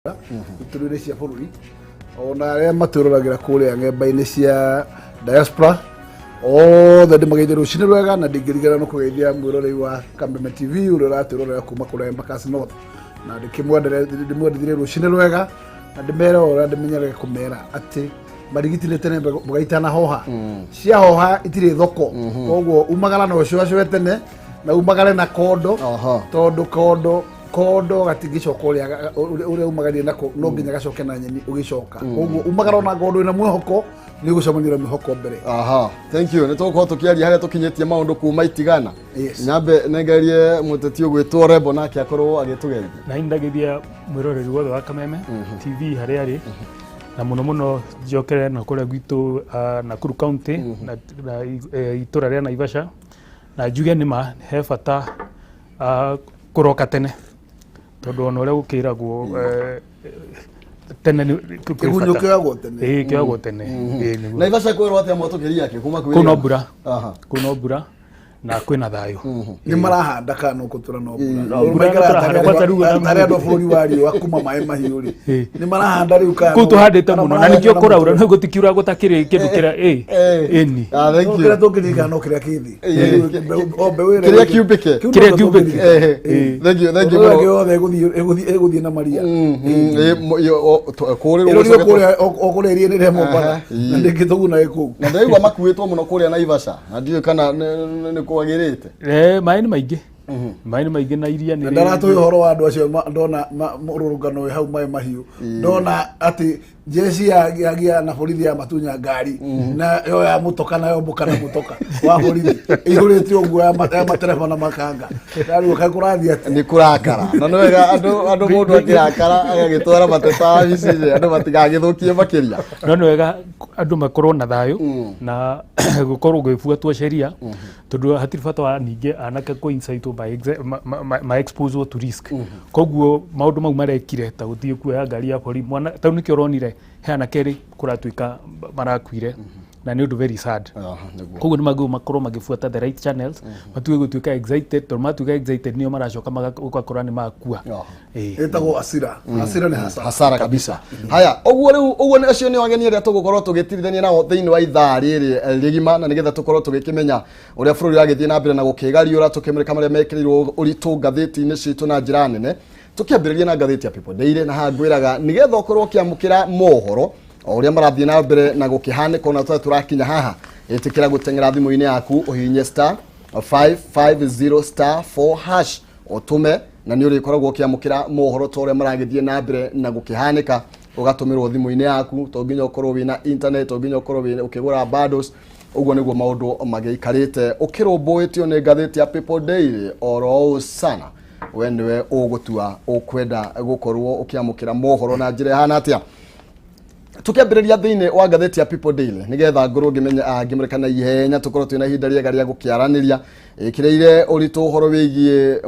Ituri-inĩ cia bũrũri, ona arĩa matwĩroragĩra kũrĩa ng'emba-inĩ cia diaspora othe, ndĩmageithie rũcinĩ rwega, na ndingĩriganĩrwo nĩ kũgeithia mwĩrorei wa Kameme TV ũrĩa ũratwĩrorera kuma kũrĩa Embakasi North, na ndĩmwendithĩrie rũcinĩ rwega, na ndĩmere o ũrĩa ndĩmenyerere kũmera atĩ marigiti nĩ tene mboga itanahoha. Ciahoha itirĩ thoko, koguo umagara na ũcũacũe tene na umagare na kondo, tondũ kondo gatingĩcoka ũrĩa umagarire nako, no nginya gacoke na nyeni ũgĩcoka. Koguo umagara ona kondo ĩna mwĩhoko nĩ ũgũcemania na mwĩhoko mbere. Aha, thank you. Nĩ tũgũkorwo tũkĩaria harĩa tũkinyĩtie maũndũ kuma itigana. Nyambe nengerie mũteti ũgwĩtwo Rebo nake akorwo agĩtũgeithia. Na ndagithia mwĩroreri wothe wa Kameme TV harĩa arĩ, na mũno mũno njokere na kũrĩa gwitũ, Nakuru County, na itũra rĩa Naivasha, na njuge nĩma he bata kũroka tene, tondũ ona ũrĩa gũkĩragwo tene kwĩ Kĩgunyũ bata. kĩoyagwo tene. Ĩĩ, kĩoyagwo tene. Ĩĩ, nĩguo. Naivasha kwĩrwo atĩa mwatũkĩria ake kuma kwĩ Kũu no mbura. Kũu no mbura na kwĩna thayũ. Nĩ marahanda kana no kũtura no mbura? No mbura nĩ tũrahanda, kwanza rĩu Tarĩ andũ a bũrũri wa riũa kuma maĩ mahiũ rĩ, nĩ marahanda rĩu kana Kũu tũhandĩte kana mũno na marahanda nĩkĩo na kũraura mũtwe? no gũtikiura gũtakĩrĩ kĩndũ kĩrĩa ĩ ĩni. Ah, thank No you. kĩrĩa tũngĩririkana no kĩrĩa kĩthĩ. O mbeũ ĩrĩa Kĩrĩa kiumbĩke. Kĩu Kĩrĩa no kiumbĩke. tũngĩririkana. Thank you, thank you Ũndũ ũrĩa mũno. ũngĩ yothe ĩgũthiĩ na maria. Kũrĩrwo Ĩrũrio kũrĩa o kũrĩa iria-inĩ rĩa Mombatha, na ndĩngĩtũguna ĩ kũu. Na ndĩraigua makuĩtwo mũno kũrĩa Naivasha, na ndiũĩ kana nĩ kwagĩrĩte. Maĩ nĩ maingĩ, maĩ nĩ maingĩ na iria nĩ Na ndaratũhe ũhoro wa andũ acio ndona mũrũrũngano wĩ hau maĩ mahiũ, ndona atĩ jeshi ya na borithi ya matunya ngari na yo ya mutoka na yomboka na mutoka wa borithi ĩihũrĩte ũguo ya matereba na makanga. Ndarigwo kaĩ kũrathiĩ atĩa. Nĩ kũrakara, na nĩ wega andũ mũndũ akĩrakara agagĩtwara mateta wabici-inĩ andũ matigagĩthũkie makĩria. No nĩ wega andũ makorwo na thayũ na gũkorwo gũgĩbuatwo sheria, tondũ hatirĩ bata wa ningĩ anake kũ incite ma expose to risk. Koguo maũndũ mau marekire ta gũthiĩ kuoya ngari ya borithi mwana tau, nĩkĩo ũronire he anake erĩ kũratuĩka marakuire, na nĩ ũndũ very sad. Aha, nĩguo. Koguo nĩ magĩrĩirwo makorwo magĩbuata the right channels, matige gũtuĩka excited, tondũ matuĩka excited nĩo maracoka ũgakora nĩ makua. Ĩĩ. Ĩtagwo asira, asira nĩ hasara. Hasara kabisa. Haya, ũguo rĩu ũguo nĩ acio nĩo ageni arĩa tũgũkorwo tũgĩtirithania nao thĩinĩ wa ithaa rĩrĩ rĩgima, na nĩgetha tũkorwo tũgĩkĩmenya ũrĩa bũrũri ũragĩthiĩ na mbere na gũkĩgariũra, tũkĩmũrĩka marĩa mekĩrĩirwo ũritũ ngathĩti-inĩ citũ na njĩra nene, tũkĩambĩrĩria na ngathĩti ya People Daily. Na haha ngwĩraga nĩgetha ũkorwo ũkĩamũkĩra mohoro o ũrĩa marathiĩ na mbere na gũkĩhanĩka ona tũrĩa tũrakinya haha, ĩtĩkĩra gũteng'era thimũ-inĩ yaku, ũhihinye *550*4#, ũtũme, na nĩ ũrĩkoragwo ũkĩamũkĩra mohoro ta ũrĩa maragĩthiĩ na mbere na gũkĩhanĩka, ũgatũmĩrwo thimũ-inĩ yaku. To nginya ũkorwo wĩna internet, to nginya ũkorwo wĩna ũkĩgũra bundles. Ũguo nĩguo maũndũ magĩikarĩte ũkĩrũmbũĩtio nĩ ngathĩti ya People Daily. Oro ũũ sana, we nĩwe ũgũtua ũkwenda gũkorwo ũkĩamũkĩra mohoro na njĩra ĩhana atĩa. Tukiambĩrĩria thĩinĩ wa ngathĩti ya People Daily, nĩgetha ngorwo ngĩmenya ngĩmũrĩka na ihenya, tũkorwo twĩna ihinda rĩega rĩa gũkĩaranĩria, ĩkĩrĩire ũritũ ũhoro wĩgiĩ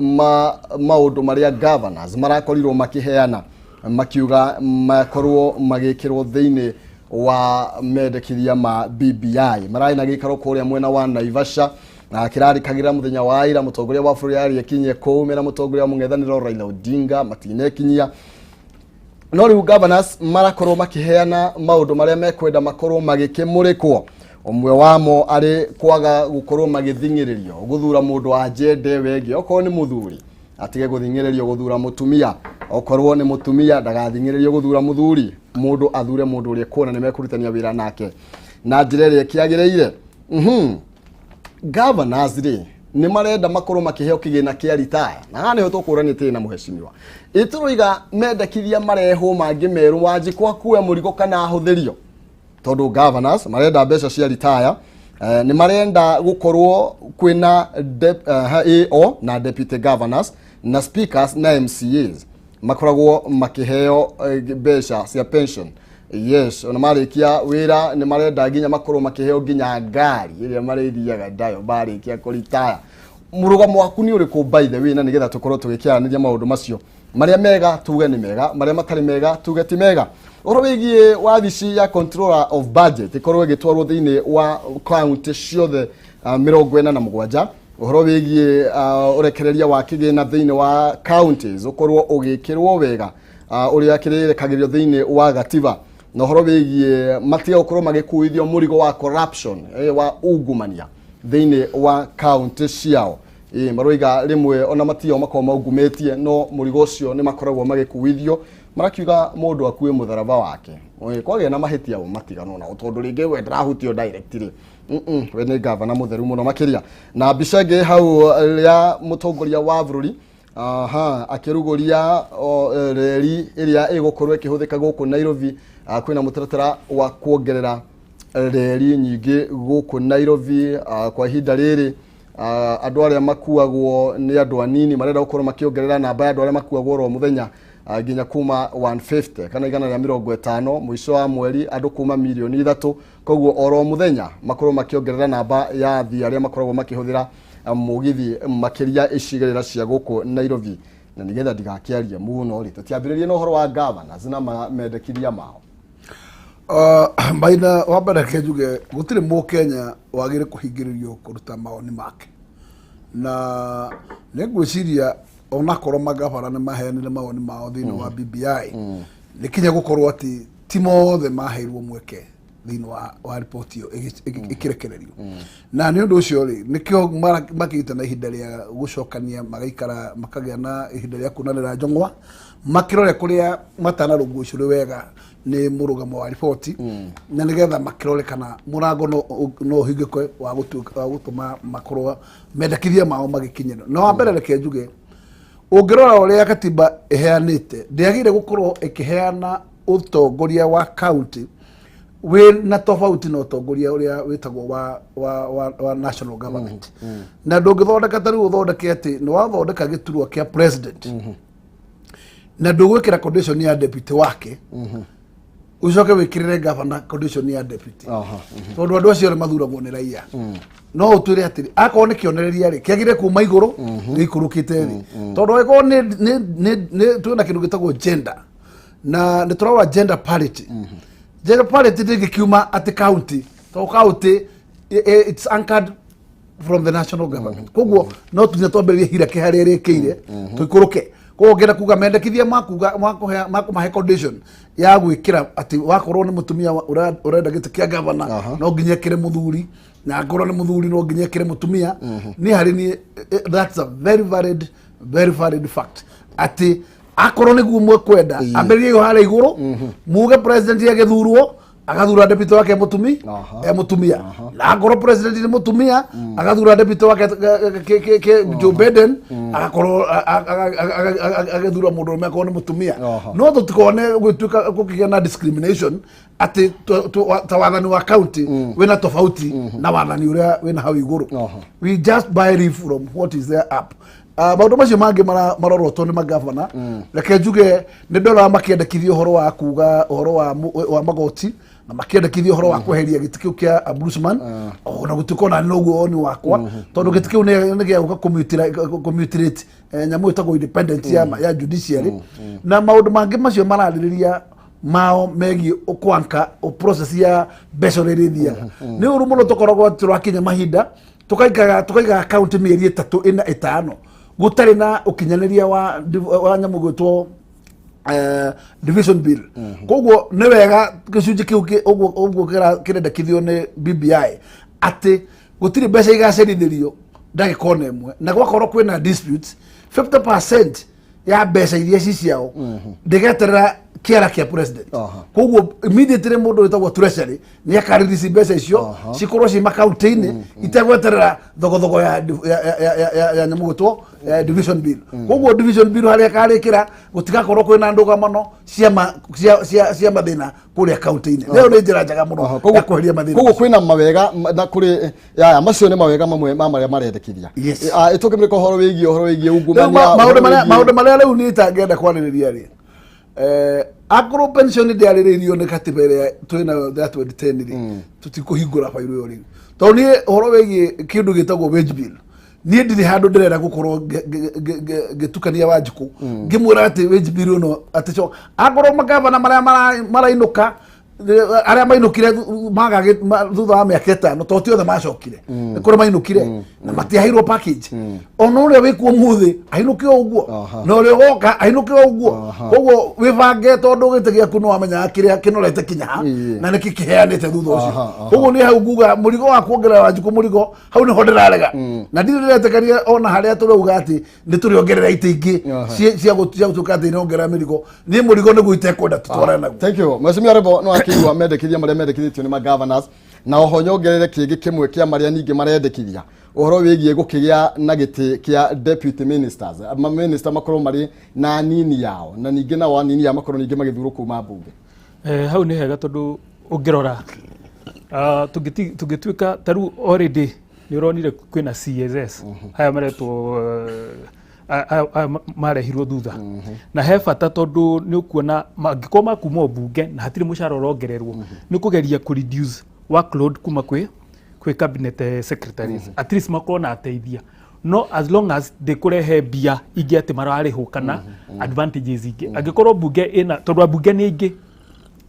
maũndũ marĩa governors marakorirwo makĩheana makiuga makorwo magĩkĩrwo thĩinĩ wa mendekithia ma BBI. Mararĩ na gĩikaro kũrĩa mwena wa Naivasha na kĩrarĩkagĩra mũthenya wa ira. Mũtongoria wa bũrũri arĩ ekinyie kũu mena mũtongoria wa mũng'ethanĩro Raila Odinga, matinekinyia. No rĩu governors marakorwo makĩheana maũndũ marĩa mekwenda makorwo magĩkĩmũrĩkwo, ũmwe wamo arĩ kwaga gũkorwo magĩthing'ĩrĩrio gũthura mũndũ wa njende ĩyo ĩngĩ. Okorwo nĩ mũthuri, atige gũthing'ĩrĩrio gũthura mũtumia, okorwo nĩ mũtumia, ndagathing'ĩrĩrio gũthura mũthuri. Mũndũ athure mũndũ ũrĩa kuona nĩ mekũrutania wĩra nake na njĩra ĩrĩa ĩkĩagĩrĩire. Governors rĩ, nĩ marenda makorwo makĩheo kĩgĩna kĩa ritaya, na haha nĩho tũkũrania tĩrĩ na mũhecimiwa ĩtũroiga mendekithia marehwo mangĩ merũ. Wanjikũ akue mũrigo kana ahũthĩrio, tondũ governors marenda mbeca cia ritaya. Nĩ marenda gũkorwo kwĩna AO na deputy governors na speakers na MCAs makoragwo makĩheo mbeca cia pension. Yes, ona marĩkia wĩra nĩ marenda nginya makorwo makĩheo nginya ngari ĩrĩa marĩthiaga ndayo marĩkia kũritaya. Mũrũgamo waku nĩ ũrĩkũ, by the way? Na nĩgetha tũkorwo tũgĩkĩaranĩria maũndũ macio, marĩa mega tuge nĩ mega, marĩa matarĩ mega tuge ti mega. Ũhoro wĩgiĩ wabici ya Controller of Budget ĩkorwo ĩgĩtwarwo thĩinĩ wa kaunti ciothe 47, ũhoro wĩgiĩ ũrekereria wa kĩgĩna thĩinĩ wa counties ũkorwo ũgĩkĩrwo wega. Ũrĩa kĩrĩrekagĩrio thĩinĩ wa gatiba na ũhoro wĩgiĩ matiga gũkorwo magĩkuithio mũrigo wa corruption, wa ungumania thĩinĩ wa kaunti ciao. Maroiga rĩmwe ona matio makoragwo maungumĩtie, no mũrigo ũcio nĩ makoragwo magĩkuithio. Marakiuga mũndũ akue mũtharaba wake. Kwagĩa na mahĩtia o matiganwo nao, tondũ rĩngĩ we ndarahutio directly. We nĩ gavana mũtheru mũno makĩria. Na mbica ĩngĩ hau ya mũtongoria wa bũrũri, aha, akĩrugũria reri ĩrĩa ĩgũkorwo ĩkĩhũthĩka gũkũ Nairobi. Kwĩna mũtaratara wa kuongerera reri nyingĩ gũkũ Nairobi. Kwa ihinda rĩrĩ, andũ arĩa makuagwo nĩ andũ anini. Marenda gũkorwo makĩongerera namba ya andũ arĩa makuagwo oro mũthenya, nginya kuma 150 kana 150 mũico wa mweri, andũ kuma 3 mirioni. Koguo oro mũthenya makorwo makĩongerera namba ya athii arĩa makoragwo makĩhũthĩra mũgithi, makĩria icigĩrĩra cia gũkũ Nairobi. Na nĩgetha ndigakĩarie mũno rĩ, tũtiambĩrĩrie na ũhoro wa governors na mendekithia mao. Maina, wa mbere reke njuge gũtirĩ mũkenya wagĩrĩire kũhingĩrĩrio kũruta mawoni make, na nĩ ngwĩciria onakorwo magabana nĩ maheanire mawoni mao thĩinĩ wa BBI, nĩ kinya gũkorwo atĩ ti mothe maheirwo mweke thĩinĩ wa riboti ĩyo ĩkĩrekererio. Na nĩ ũndũ ũcio rĩ, nĩkĩo makĩgĩte na ihinda rĩa gũcokania, magaikara makagĩa na ihinda rĩa kuonanĩra njong'wa, makĩrore kũrĩa matanarũngũcũrĩ wega nĩ mũrũgamo wa riboti, na nĩgetha makĩrore kana mũrango no ũhingũke wa gũtũma makorwo mendekithia mao magĩkinyĩra. Na wa mbere reke njuge, ũngĩrora ũrĩa katiba ĩheanĩte, ndĩagĩrĩire gũkorwo ĩkĩheana ũtongoria wa county wĩ na tofauti na ũtongoria ũrĩa wĩtagwo wa national government. Na ndũngĩthondeka ta rĩu ũthondeke atĩ nĩ wathondeka gĩturwa kĩa president na ndũgwĩkĩra condition ya deputy wake, ũcoke wĩkĩrĩre governor condition ya deputy, tondũ andũ acio othe mathuragwo nĩ raia. No ũtwĩre atĩrĩ, akorwo nĩ kĩonereria rĩ, kĩagĩrĩire kuma igũrũ gĩikũrũkĩte thĩ, tondũ angĩkorwo nĩ twĩna kĩndũ gĩtagwo gender na nĩ tũrauga gender parity, gender parity ndĩngĩkiuma atĩ county, tondũ county it's anchored from the national government. Koguo no tunya twambĩrĩrie hierarchy harĩa ĩrĩkĩire tũikũrũke. Koguo ngĩenda kuga mendekithia makuga makũmahe condition ya gwĩkĩra atĩ wakorwo nĩ mũtumia ũrenda gĩtĩ kĩa gavana, no nginya ĩkĩre mũthuri, na angorwo nĩ mũthuri no nginya ĩkĩre mũtumia. Niĩ harĩ niĩ, that's a very valid, very valid fact, atĩ akorwo nĩguo mwekwenda, ambĩrĩrie harĩa igũrũ, muge president agĩthurwo agathura deputy wake mũtumia, na akorwo president nĩ mũtumia agathura deputy wake Joe Biden, agakorwo agĩthura mũndũ ũrũme akorwo nĩ mũtumia. No tũtikone gũtuĩka gũkĩgĩa na discrimination atĩ ta wathani wa county wĩna tofauti na wathani ũrĩa wĩna hau igũrũ. We just buy leaf from what is there up. Maũndũ macio mangĩ marorotwo nĩ magavana, reke njuge nĩ ndoraga makĩendekithia ũhoro wa kuga ũhoro wa magoti, na makĩendekithia ũhoro wa kweheria gĩtĩ kĩu kĩa ombudsman, ona gũtuĩka ona noguo woni wakwa, tondũ gĩtĩ kĩu nĩ gĩa gũka kũmutilate nyamũ ĩtagwo independent ya judiciary. Na maũndũ mangĩ macio mararĩrĩria mao megiĩ kwanka process ya mbeca ũrĩa ĩrĩthiaga nĩ ũru mũno. Tũkoragwo tũrakinya mahinda tukaigaga kaunti mĩeri 3, 4, 5 gũtarĩ na ũkinyanĩria wa nyamũ gwĩtwo division bill. Koguo nĩ wega gĩcunjĩ kĩu ũguo kĩrendekithio nĩ BBI, atĩ gũtirĩ mbeca igacerithĩrio ndagĩka ona ĩmwe, na gwakorwo kwĩna disputes, 50% ya mbeca iria ci ciao ndĩgeterera kĩara kĩa president. Koguo immediately mũndũ wĩtagwo treasury nĩ akarelease mbeca icio, cikorwo ci makaunti-inĩ itegweterera thogothogo ya nyamũ gwĩtwo division bill. Koguo division bill harĩa karĩkĩra, gũtigakorwo kwĩna ndũgamano cia mathĩna kũrĩa kaunti-inĩ. Ĩyo nĩ njĩra njega mũno ya kweheria mathĩna. Koguo kwĩna mawega na kũrĩ yaya macio nĩ mawega mamwe ma marĩa marendekithia. Yes. Ĩtũkĩmĩrĩka ũhoro wĩgiĩ Rĩu ungumania, maũndũ ũhoro marĩa maũndũ marĩa rĩu niĩ itangĩenda kwarĩrĩria rĩ, akorwo pension ndĩarĩrĩirio nĩ katiba ĩrĩa twĩnayo ya 2010 rĩ, tũtikũhingũra bairũ ĩyo rĩu, tondũ niĩ ũhoro wĩgiĩ kĩndũ gĩtagwo wage bill, niĩ ndirĩ handũ ndĩrenda gũkorwo ngĩtukania Wanjikũ ngĩmwĩra atĩ wage bill ĩno atĩ akorwo magavana marĩa marainũka Arĩa mainũkire maga thutha wa mĩaka 5, to ti othe macokire, nĩ kũrĩ mainũkire na matiaheirwo package. Ona ũrĩa wĩkuo mũthĩ ainũke o ũguo, na ũrĩa ũgoka ainũke o ũguo. Koguo wĩbange, tondũ gĩtĩ gĩaku nĩ wamenyaga kĩrĩa kĩnorete kinya ha na nĩkĩ kĩheanĩte thutha ũcio. Koguo niĩ hau nguga mũrigo wa kuongerera Wanjikũ mũrigo, hau nĩho ndĩrarega na ndirĩ ndĩretĩkania ona harĩa tũrauga atĩ nĩ tũrĩongerera itĩ ingĩ cia gũtuĩka atĩ nĩongerera mĩrigo. Niĩ mũrigo nĩguo itekwenda tũtwarane naguo. Thank you. Mheshimiwa Rebo, no akĩigua mendekithia marĩa mendekithĩtio nĩ ma-governors, na oho nyongerere kĩngĩ kĩmwe kĩa marĩa ningĩ marendekithia, ũhoro wĩgiĩ gũkĩgĩa na gĩtĩ kĩa deputy ministers, ma minister makorwo marĩ na anini yao, na ningĩ nao anini yao makorwo ningĩ magĩthurwo kuma mbunge. Hau nĩ hega, tondũ ũngĩrora tũngĩtuĩka ta rĩu already nĩ ũronire kwĩna CSS aya maretwo aya marehirwo thutha, na he bata tondũ nĩ ũkuona mangĩkorwo makuma o mbunge na hatirĩ mũcara ũrongererwo, nĩ kũgeria kũ reduce workload kuma kwĩ cabinet secretaries, at least makorwo na ateithia. No as long as ndĩkũrehe mbia ingĩ atĩ mararĩhwo kana advantages ingĩ, angĩkorwo mbunge ĩna, tondũ ambunge nĩ aingĩ,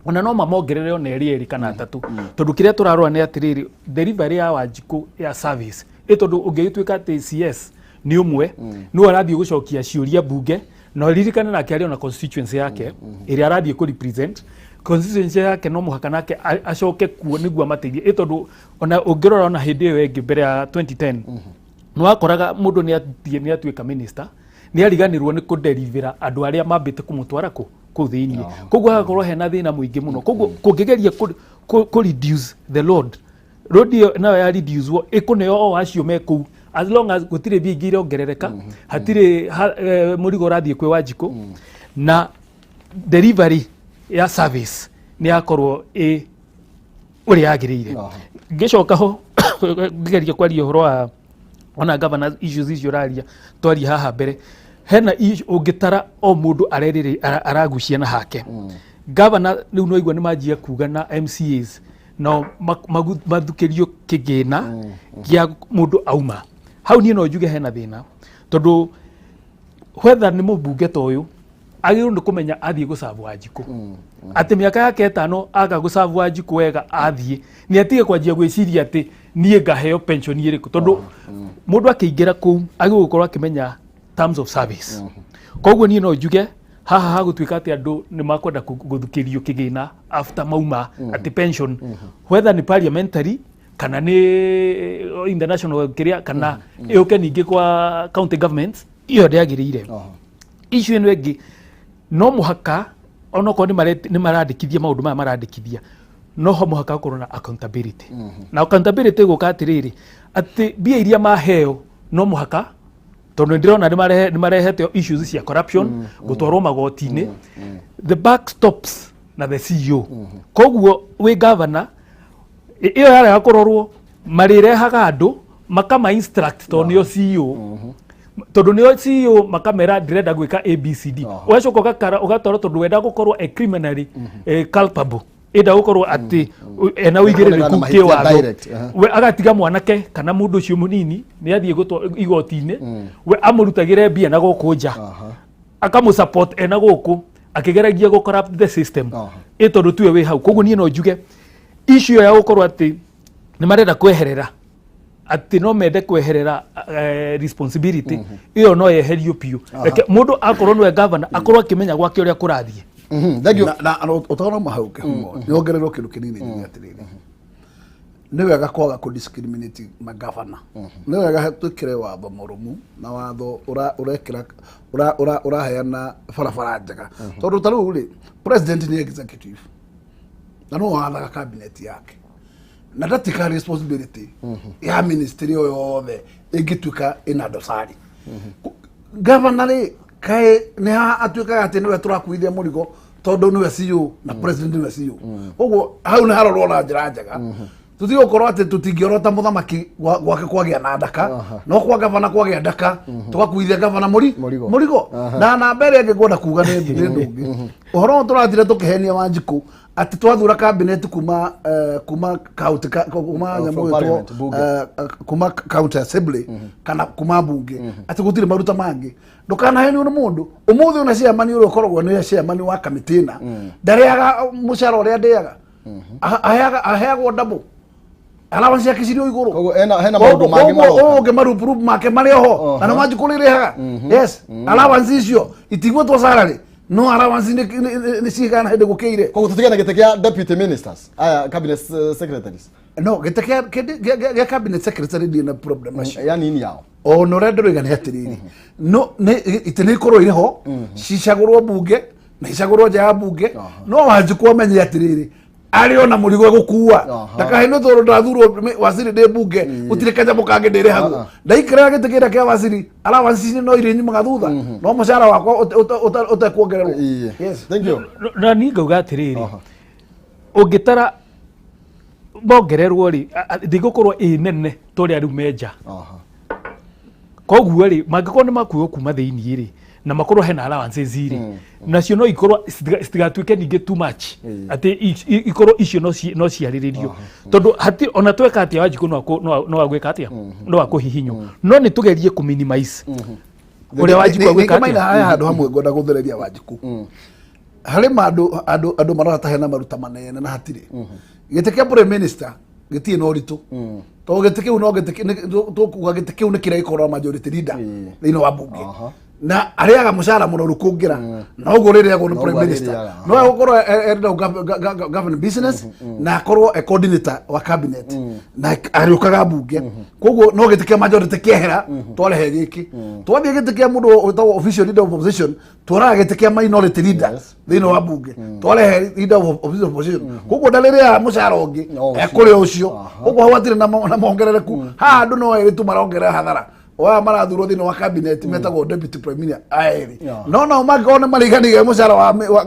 ona no mamongerere ona erĩ erĩ kana atatũ, tondũ kĩrĩa tũrarora nĩ atĩrĩrĩ, delivery ya Wanjikũ ya service ĩ, tondũ ũngĩgĩtuĩka atĩ CS nĩ ũmwe nĩwe arathiĩ gũcokia ciũria mbunge, na ririkane nake arĩ ona constituency yake ĩrĩa arathiĩ kũ represent constituency yake, no mũhaka nake acoke kuo nĩguo amateithie. Ĩ tondũ ona ũngĩrora ona hĩndĩ ĩyo ĩngĩ mbere ya 2010, nĩ wakoraga mũndũ nĩ athiĩ nĩ atuĩka minister, nĩ ariganĩrwo nĩ kũderivĩra andũ arĩa mambĩte kũmũtwara kũ thĩiniĩ. Koguo hagakorwo hena thĩna mũingĩ mũno. Koguo kũngĩgeria kũ reduce the load, load ĩyo nayo ya reduce ĩkũneo o acio me kũu, as long as gũtirĩ mbia ingĩ irongerereka, hatirĩ mũrigo ũrathiĩ kwĩ Wanjikũ, na delivery ya service nĩ yakorwo ĩ ũrĩa yagĩrĩire. Ngĩcoka ho ngĩgeria kwaria ũhoro wa ona governance issues icio ũraria, twaria haha mbere hena ũngĩtara o mũndũ arerĩrĩ aragucia na hake. Governor rĩu no igua nĩ manjia kuga na MCAs no mathukĩrio kĩgĩna kĩa mũndũ auma hau. Niĩ no njuge hena thĩna, tondũ whether nĩ mũmbunge ta ũyũ agĩrĩirwo nĩ kũmenya athiĩ gũcabu Wanjikũ, atĩ mĩaka yake 5 aga gũcabu Wanjikũ wega, athiĩ nĩ atige kwanjia gwĩciria atĩ niĩ ngaheo pension ĩrĩkũ, tondũ mũndũ akĩingĩra kũu agĩrĩirwo gũkorwo akĩmenya terms of service. Koguo niĩ no njuge haha hagũtuĩka atĩ andũ nĩ makwenda gũthukĩrio kĩgĩna after mauma, atĩ pension, whether nĩ parliamentary kana nĩ international kĩrĩa, kana ĩũke ningĩ kwa county governments, iyo ndĩagĩrĩire. Issue ĩno ĩngĩ, no mũhaka onokorwo nĩ marandĩkithia maũndũ maya marandĩkithia, no ho mũhaka gũkorwo na accountability. Na accountability ĩgũka atĩrĩrĩ, atĩ mbia iria maheo no mũhaka, tondũ nĩ ndĩrona nĩ marehete issues cia corruption, gũtwarwo magoti-inĩ. The buck stops na the CEO. Koguo wĩ governor, ĩyo yarega kũrorwo, marĩrehaga andũ makama instruct, tondũ nĩo CEO, tondũ nĩo CEO, makamera ndĩrenda gwĩka ABCD. Ũgacoka ũgakara ũgatwarwo, tondũ wenda gũkorwo e criminally culpable, enda gũkorwo atĩ ena Kuonekana ũigĩrĩrĩku mahĩtia kĩwatho. direct, aha. We agatiga mwanake kana mũndũ ũcio mũnini nĩ athiĩ igoti-inĩ, we amũrutagĩre mbia na gũkũ nja, akamũ support ena gũkũ akĩgeragia gũ corrupt the system, ĩ tondũ tuwe wĩ hau. Koguo niĩ no njuge issue ya gũkorwo atĩ nĩ marenda kweherera, atĩ no mende kweherera responsibility ĩyo, no yeherio biũ. Reke mũndũ akorwo nĩwe governor akorwo akĩmenya gwake ũrĩa kũrathiĩ. Thank you. Na ũtarauma hau kĩhumo, nĩongererwo kĩndũ kĩnini njuge atĩrĩrĩ, nĩ wega kwaga kũ discriminate magavana. Nĩ wega twĩkĩre watho mũrũmu na watho ũrekĩra ũraheana barabara njega, tondũ ta rĩu rĩ, president nĩ executive na no wathaga cabinet yake na ndatika responsibility ya ministry o yothe ĩngĩtuĩka ĩna dosari. Gavana rĩ, kaĩ nĩ ha atuĩkaga atĩ nĩwe tũrakuithia mũrigo, tondũ nĩwe CEO na president nĩwe CEO? Koguo hau nĩ harorwo na njĩra njega, tũtige gũkorwo atĩ tũtingĩorota mũthamaki gwake kwagĩa na ndaka, no kwa gavana kwagĩa ndaka tũgakuithia gavana mũri Mũrigo. Mũrigo. Na namba ĩrĩa ĩngĩ ngwenda kuga nĩ ũndũ ũngĩ, ũhoro ũyũ tũratire tũkĩhenia Wanjikũ atĩ twathura cabinet kuma county kuma Oh, nyamũ from ĩtwo parliament, bunge. Kuma county assembly kana kuma bunge, atĩ gũtirĩ maruta mangĩ. Ndũkanahenio nĩ mũndũ ũmũthĩ, ona chairman ũrĩa ũkoragwo nĩ chairman wa kamĩtĩ ĩna ndarĩaga mũcara ũrĩa ndĩaga. Aheagwo double allowance yake cirĩ o igũrũ. Koguo hena maũndũ mangĩ maroka. Ũyũ ũngĩ marupurupu make marĩ oho na nĩ Wanjikũ rĩrĩhaga. Yes, allowance icio itigwĩtwo salary, no allowance nĩ cigana hĩndĩ gũkĩire. Koguo tũtigane gĩtĩ kĩa deputy ministers aya, cabinet secretaries. No gĩtĩ kĩa cabinet secretary ndirĩ na problem nacio. Yani ini yao. Ona ũrĩa ndĩroiga nĩ atĩrĩrĩ, no itĩ nĩ ikorwo irĩ ho cicagũrwo mbunge na icagũrwo nja ya mbunge, no Wanjikũ amenye atĩrĩrĩ, arĩ ona mũrigo egũkua, ndakahenio tondũ ndathurwo waziri ndĩ mbunge gũtirĩ kanyamũ kangĩ ndĩrĩhagwo. Ndaikaraga gĩtĩ kĩrĩa kĩa waziri, allowance ici no irĩ nyumaga thutha, no mũcara wakwa ũtekuongererwo. Yes. Thank you. Na niĩ ngauga atĩrĩrĩ, ũngĩtara mongererwo rĩ, ndĩgũkorwo ĩ nene ta ũrĩa rĩu menja. Koguo rĩ, mangĩkorwo nĩ makuo kuma thĩiniĩ rĩ, na makorwo hena allowances rĩ, nacio no ikorwo citigatuĩke ningĩ too much, atĩ ikorwo icio no ciarĩrĩrio, tondũ hati ona tweka atĩa, Wanjikũ no agwĩka atĩa, no akũhihinywo, no nĩ tũgerie kũ minimize ũrĩa Wanjikũ agwĩka Ningĩ maina atĩa. Haya, handũ hamwe ngwenda gũthereria Wanjikũ harĩ mandũ andũ marona ta hena maruta manene na hatirĩ. Gĩtĩ kĩa prime minister gĩtirĩ na ũritũ, tondũ gĩtĩ kĩu no gĩtĩ tũkuga gĩtĩ kĩu nĩ kĩrĩa gĩkorwo na majority leader thĩinĩ wa mbunge, na arĩaga mũcara mũnoru kũngĩra na ũguo rĩrĩagwo nĩ Noguo prime minister. arĩrĩaga. No egũkorwo arenda govern business na akorwo e coordinator wa cabinet na arĩũkaga mbunge. Koguo no gĩtĩ kĩa majority kĩehera, twarehe gĩkĩ, twathiĩ gĩtĩ kĩa mũndũ wĩtagwo official leader of opposition, tworaga gĩtĩ kĩa minority leader thĩinĩ wa mbunge, twarehe leader of official opposition. Koguo ndarĩrĩaga mũcara ũngĩ. No ũcio. Ekũrĩa ũcio. Koguo hau hatirĩ na mongerereku. Haha andũ no erĩ tu marongerera hathara, waya marathurwo thĩinĩ wa cabinet metagwo deputy prime minister, aya erĩ. No nao mangĩkorwo nĩ mariganĩire mũcara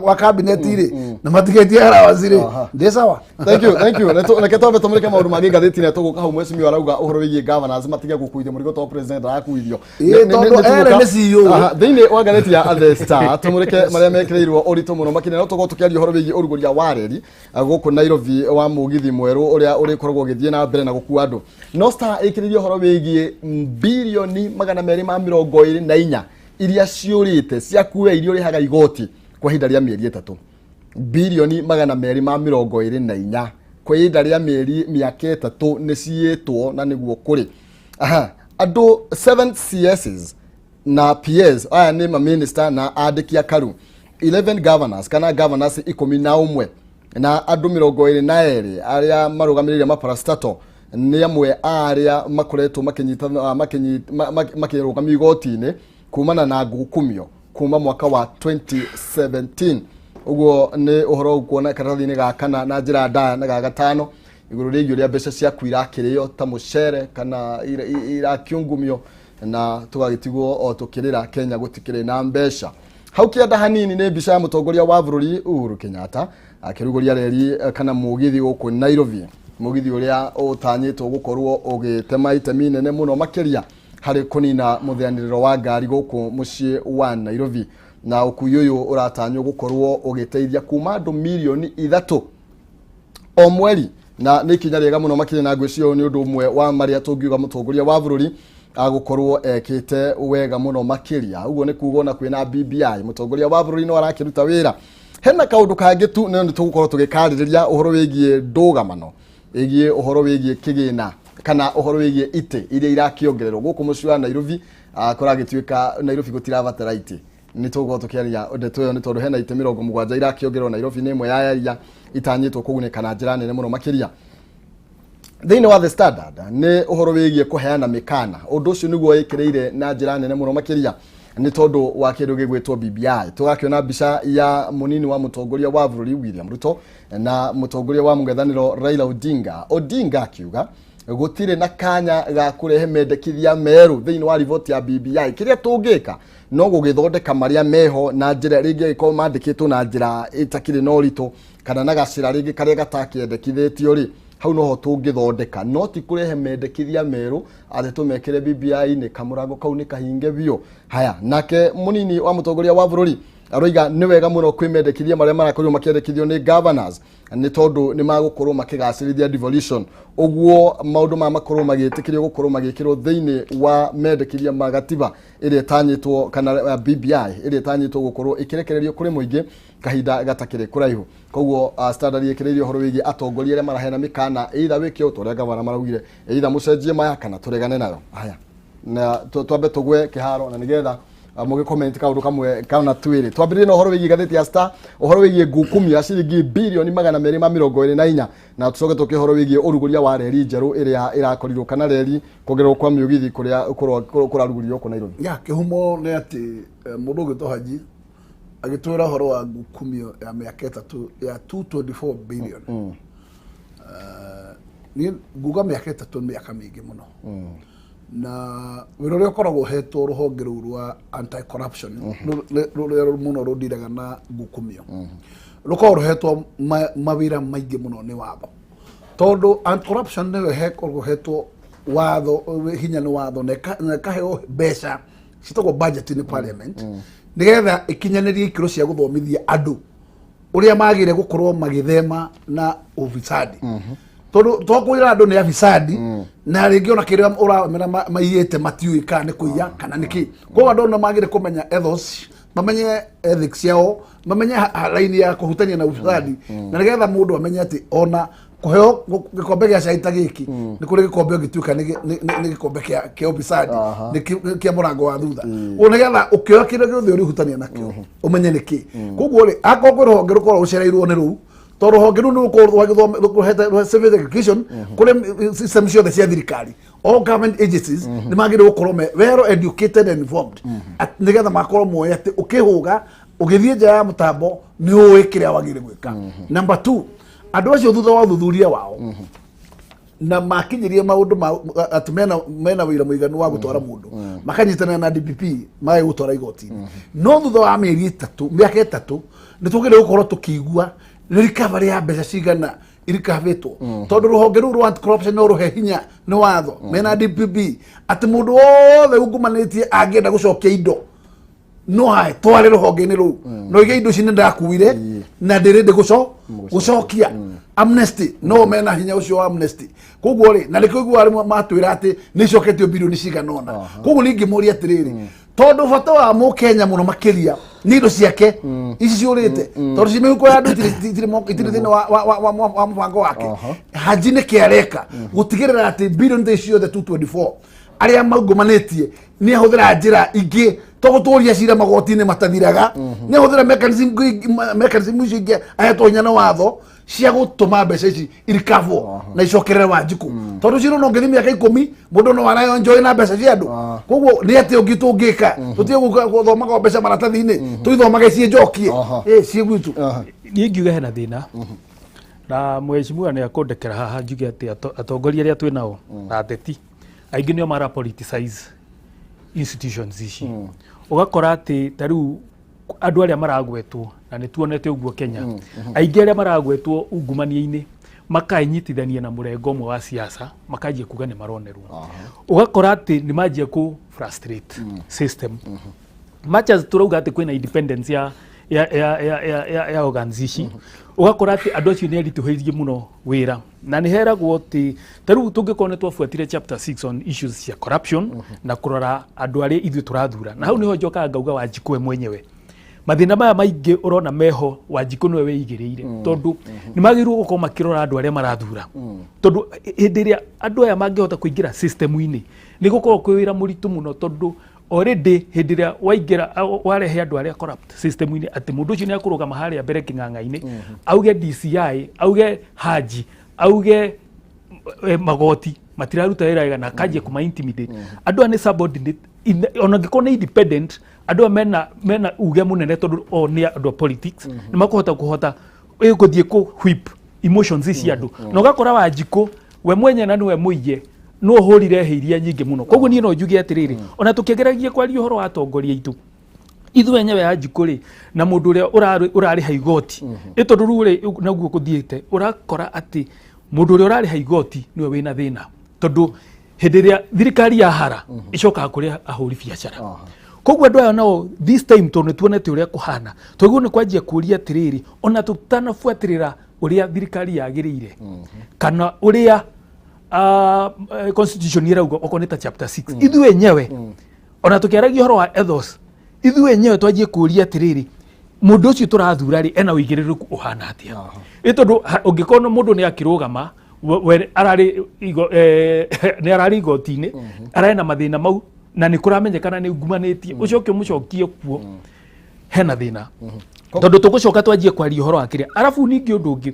wa cabinet rĩ, na matigetie allowance rĩ, ndĩ sawa. Thank you, thank you. Reke twambe tũmũrĩke maũndũ mangĩ ngathĩti-inĩ. Tũgũka hau, mheshimiwa arauga ũhoro wĩgiĩ governors matige gũkuithio mũrigo to president arakuithio. Ĩĩ, tondũ erĩ nĩ CEO. Aha, thĩinĩ wa ngathĩti ya The Star tũmũrĩke marĩa mekĩrĩirwo ũritũ mũno makĩria, no tũkorwo tũkĩaria ũhoro wĩgiĩ ũrugũria wa reri gũkũ Nairobi wa mũgithi mwerũ ũrĩa ũrĩkoragwo ũgĩthiĩ na mbere na gũkua andũ. No Star ĩkĩrĩirie ũhoro wĩgiĩ 224 bilioni iria ciũrĩte ciakue iria ũrĩhaga igoti kwa ihinda rĩa mĩeri 3. 224 bilioni kwa ihinda rĩa mĩeri mĩaka 3 nĩ ciĩtwo na nĩguo kũrĩ. Aha, andũ 7 CSs na PS, aya nĩ maminista na andĩki a karu, 11 governors kana governors 11 na andũ 22 arĩa marũgamĩrĩire maparastato nĩ amwe a arĩa makoretwo makĩnyita makĩrũgamio igoti-inĩ kumana na ngukumio kuma mwaka wa 2017. Ũguo nĩ ũhoro ũkuona karatathi-inĩ ga kana na njĩra ndaya na ga gatano igũrũ rĩgiĩ ũrĩa mbeca ciaku irakĩrĩo ta mũcere kana irakiungumio na tũgagĩtigwo o tũkĩrĩra Kenya gũtikĩrĩ na mbeca. Hau kĩanda hanini nĩ mbica ya mũtongoria wa bũrũri Uhuru Kenyatta akĩrugũria reri kana mũgithi gũkũ Nairobi, mũgithi ũrĩa ũtanyĩtwo gũkorwo ũgĩtema itemi nene mũno makĩria harĩ kũnina mũtheanĩrĩro wa ngari gũkũ mũciĩ wa Nairobi. Na ũkui ũyũ ũratanywo gũkorwo ũgĩteithia kuma andũ 3 mirioni o mweri, na nĩ ikinya rĩega mũno makĩria, na ngwĩciria ũyũ nĩ ũndũ ũmwe wa marĩa tũngiuga mũtongoria wa bũrũri agũkorwo ekĩte wega mũno makĩria. Ũguo nĩ kuga ona kwĩna BBI mũtongoria wa bũrũri no arakĩruta wĩra. Hena kaũndũ kangĩ tu no nĩ tũgũkorwo tũgĩkarĩrĩria ũhoro wĩgiĩ ndũgamano ĩgiĩ ũhoro wĩgiĩ kĩgĩna kana ũhoro wĩgiĩ itĩ iria irakĩongererwo gũkũ mũciĩ wa Nairobi. Kũragĩtuĩka Nairobi gũtirabatara itĩ. Nĩ tũgũkorwo tũkĩaria ndeto ĩyo nĩ tondũ hena itĩ 70 irakĩongererwo Nairobi, nĩ ĩmwe ya area itanyĩtwo kũgunĩka na njĩra nene mũno makĩria. Thĩinĩ wa The Standard nĩ ũhoro wĩgiĩ kũheana mĩkana. Ũndũ ũcio nĩguo ĩkĩrĩire na njĩra nene mũno makĩria nĩ tondũ wa kĩndũ gĩgwĩtwo BBI. Tũgakĩona mbica ya mũnini wa mũtongoria wa bũrũri William Ruto na mũtongoria wa mũng'ethanĩro Raila Odinga. Odinga akiuga gũtirĩ na kanya ga kũrehe mendekithia merũ thĩinĩ wa riboti ya BBI. Kĩrĩa tũngĩka no gũgĩthondeka marĩa meho na njĩra rĩngĩ angĩkorwo mandĩkĩtwo na njĩra ĩtakĩrĩ na ũritũ kana na gacĩra rĩngĩ karĩa gatakĩendekithĩtio rĩ, hau noho tũngĩthondeka, no ti kũrehe mendekithia merũ atĩ tũmekĩre BBI-inĩ, kamũrango kau nĩ kahinge biũ. Haya, nake mũnini wa mũtongoria wa bũrũri Aroiga nĩ wega mũno kwĩmendekithia marĩa marakorirwo makĩendekithio nĩ governors, nĩ tondũ nĩ magũkorwo makĩgacĩrithia devolution. Ũguo maũndũ maya makorwo magĩtĩkĩrio gũkorwo magĩkĩrwo thĩinĩ wa mendekithia ma gatiba ĩrĩa ĩtanyĩtwo kana BBI ĩrĩa ĩtanyĩtwo gũkorwo ĩkĩrekererio kũrĩ mũingĩ kahinda gatakĩrĩ kũraihu. Koguo Standard ĩkĩrĩirie ũhoro wĩgiĩ atongoria arĩa maraheana mĩkana, either wĩke ũũ ta ũrĩa gavana maraugire, either mũcenjie maya kana tũregane nayo. Haya, na twambe tũgwe kĩharo na nĩgetha mũgĩ-comment kaũndũ kamwe kana twĩrĩ. Twambĩrĩrie na ũhoro wĩgiĩ ngathĩti ya Star, ũhoro wĩgiĩ ngukumio ya ciringi birioni 224, na tũcoke tũke ũhoro wĩgiĩ ũrugũria wa reri njerũ ĩrĩa ĩrakorirwo kana reri kuongererwo kwa mĩũgithi kũrĩa kũrarugũrio gũkũ Nairobi. Ya kĩhumo nĩ atĩ mũndũ ũgwĩtwo Haji agĩtwĩra ũhoro wa ngukumio ya mĩaka 3 ya 224 billion. Niĩ nguga mĩaka 3 nĩ mĩaka mĩingĩ mũno, na wĩra ũrĩa ũkoragwo ũhetwo rũhonge rũu rwa anti corruption, rũrĩa mũno rũndiraga na ngukumio, rũkoragwo rũhetwo mawĩra maingĩ mũno nĩ watho, tondũ anti corruption nĩyo ĩkoragwo ĩhetwo watho hinya nĩ watho na ĩkaheo mbeca citagwo budget nĩ parliament, nĩgetha ĩkinyanĩrie ikĩro cia gũthomithia andũ ũrĩa magĩrĩire gũkorwo magĩthema na ufisadi, tondũ twakwĩra andũ nĩ afisadi na rĩngĩ ona kĩrĩa ũramera maiyĩte matiũĩ kana nĩ kũiya kana nĩ kĩ. Koguo andũ nĩ magĩrĩire kũmenya ethos, mamenye ethics ciao, mamenye raini ya kũhutania na ufisadi, na nĩgetha mũndũ amenye atĩ ona kũheo gĩkombe gĩa cai ta gĩkĩ nĩ kũrĩ gĩkombe ũngĩtuĩka nĩ gĩkombe kĩa ufisadi, nĩ kĩa mũrango wa thutha. Ũguo nĩgetha ũkĩoya kĩrĩa gĩothe ũrĩhutania nakĩo ũmenye nĩ kĩ. Koguo rĩ, akorwo kwĩ rũhonge rũkoragwo rũcereirwo nĩ rũu, tondũ rũhonge rũu nĩ rũkoragwo rũhete civic education kũrĩ system ciothe cia thirikari, all government agencies nĩ magĩrĩirwo gũkorwo me well educated and informed, nĩgetha makorwo moĩ atĩ ũkĩhũga ũgĩthiĩ nja ya mũtambo nĩ ũĩ kĩrĩa wagĩrĩire gwĩka. Number two, andũ acio thutha wa ũthuthuria wao na makinyirie maũndũ ma atĩ mena wĩra mũiganu wa gũtwara mũndũ, makanyitanĩra na DPP magagĩ gũtwara igoti-inĩ. No thutha wa mĩeri 3, mĩaka 3, nĩ tũgĩrĩire gũkorwo tũkĩigua nĩ recovery ya mbeca cigana irikabĩtwo, tondũ rũhonge rũu rwa anti-corruption no rũhe hinya nĩ watho mena DPP atĩ mũndũ wothe ungumanĩtie angĩenda gũcokia indo no hae tware rũhonge-inĩ rũu, no ige indo ici nĩ ndakuire na ndĩrĩ gũcokia amnesty, no mena hinya ũcio wa amnesty. Koguo rĩ, na nĩkĩo iguaga rĩmwe matwĩra atĩ nĩ icoketio birioni cigana ũna. Koguo ningĩmũria atĩrĩrĩ, tondũ bata wa mũkenya mũno makĩria nĩ indo ciake ici ciũrĩte, tondũ ci mĩhuko ya andũ itirĩ thĩinĩ wa mũbango wake, Haji nĩ kĩareka gũtigĩrĩra atĩ birioni ta ici ciothe 224 arĩa maungũmanĩtie nĩ ahũthĩra njĩra ingĩ to gũtũria cira magoti-inĩ matathiraga, nĩ ahũthĩra mechanism icio ingĩ ahetwo hinya na watho cia gũtũma mbeca ici irikabwo na icokerere Wanjikũ, tondũ ciro no ngĩthi mĩaka 10 mũndũ no arayo enjoy na mbeca cia andũ. Koguo nĩ atĩ ũngĩ tũngĩka tũtige gũthomaga mbeca maratathi-inĩ, tũithomage ciĩ njokie ciĩ gwitũ. Niĩ ngiuga hena thĩna na mheshimiwa nĩ akũndekera haha njuge atĩ atongoria arĩa twĩ nao na ateti aingĩ nĩo mara politicize institutions ici. Ũgakora atĩ ta rĩu andũ arĩa maragwetwo, na nĩ tuonete ũguo Kenya, aingĩ arĩa maragwetwo ungumania-inĩ makanyitithania na mũrengo ũmwe wa siasa, makanjia kuga nĩ maronerwo. Ũgakora atĩ nĩ manjia kũ frustrate system. Much as turauga atĩ kwĩna independence ya organs ici, ũgakora atĩ andũ acio nĩ aritũhĩirie mũno wĩra, na nĩ heragwo atĩ ta rĩu tũngĩkorwo nĩ twabuatire chapter 6 on issues cia corruption na kũrora andũ arĩa ithuĩ tũrathura, na hau nĩho njokaga ngauga Wanjikũ we mwenyewe, mathĩna maya maingĩ ũrona meho, Wanjikũ nĩwe wĩigĩrĩire, tondũ nĩ magĩrĩirwo gũkorwo makĩrora andũ arĩa marathura, tondũ hĩndĩ ĩrĩa andũ aya mangĩhota kũingĩra system-inĩ nĩ gũkorwo kwĩ wĩra mũritũ mũno, tondũ already hĩndĩ ĩrĩa waingĩra warehe andũ arĩa corrupt system-inĩ, atĩ mũndũ ũcio nĩ akũrũgama harĩa mbere kĩng'ang'a-inĩ auge DCI, auge Haji, auge magoti matiraruta wĩra wega, na akanjia kũma intimidate andũ aya nĩ subordinate ona angĩkorwo nĩ independent, andũ aya mena uge mũnene, tondũ o nĩ andũ a politics, nĩ makũhota kũhota gũthiĩ kũ whip emotions ici andũ, na ũgakora Wanjikũ we mwenye na nĩwe mũiye no ũhũrire hĩ iria nyingĩ mũno. Koguo niĩ no njuge atĩrĩrĩ, ona tũkĩgeragia kwaria ũhoro wa atongoria aitũ, ithuĩ enyewe Wanjikũ rĩ, na mũndũ ũrĩa ũrarĩha igoti, ĩ tondũ rĩu rĩ naguo gũthiĩte, ũrakora atĩ mũndũ ũrĩa ũrarĩha igoti nĩwe wĩna thĩna, tondũ hĩndĩ ĩrĩa thirikari yahara ĩcokaga kũrĩ ahũri biacara. Koguo andũ aya nao this time, tondũ nĩ tuonete ũrĩa kũhana, twagĩrĩirwo nĩ kwanjia kũria atĩrĩrĩ, ona tũtanabuatĩrĩra ũrĩa thirikari yagĩrĩire kana ũrĩa constitution ĩrauga, okorwo nĩ ta chapter 6, ithuĩ enyewe ona tũkĩaragia ũhoro wa ethos, ithuĩ enyewe twanjie kũria atĩrĩrĩ, mũndũ ũcio tũrathura rĩ, ena ũigĩrĩrĩku ũhana atĩa? Ĩ tondũ ũngĩkorwo mũndũ nĩ akĩrũgama we ararĩ nĩ ararĩ igoti-inĩ, ararĩ na mathĩna mau, na nĩ kũramenyekana nĩ ngumanĩtie, ũcoke ũmũcokie kuo, hena thĩna, tondũ tũgũcoka twanjie kwaria ũhoro wa kĩrĩa. Arabu ningĩ ũndũ ũngĩ,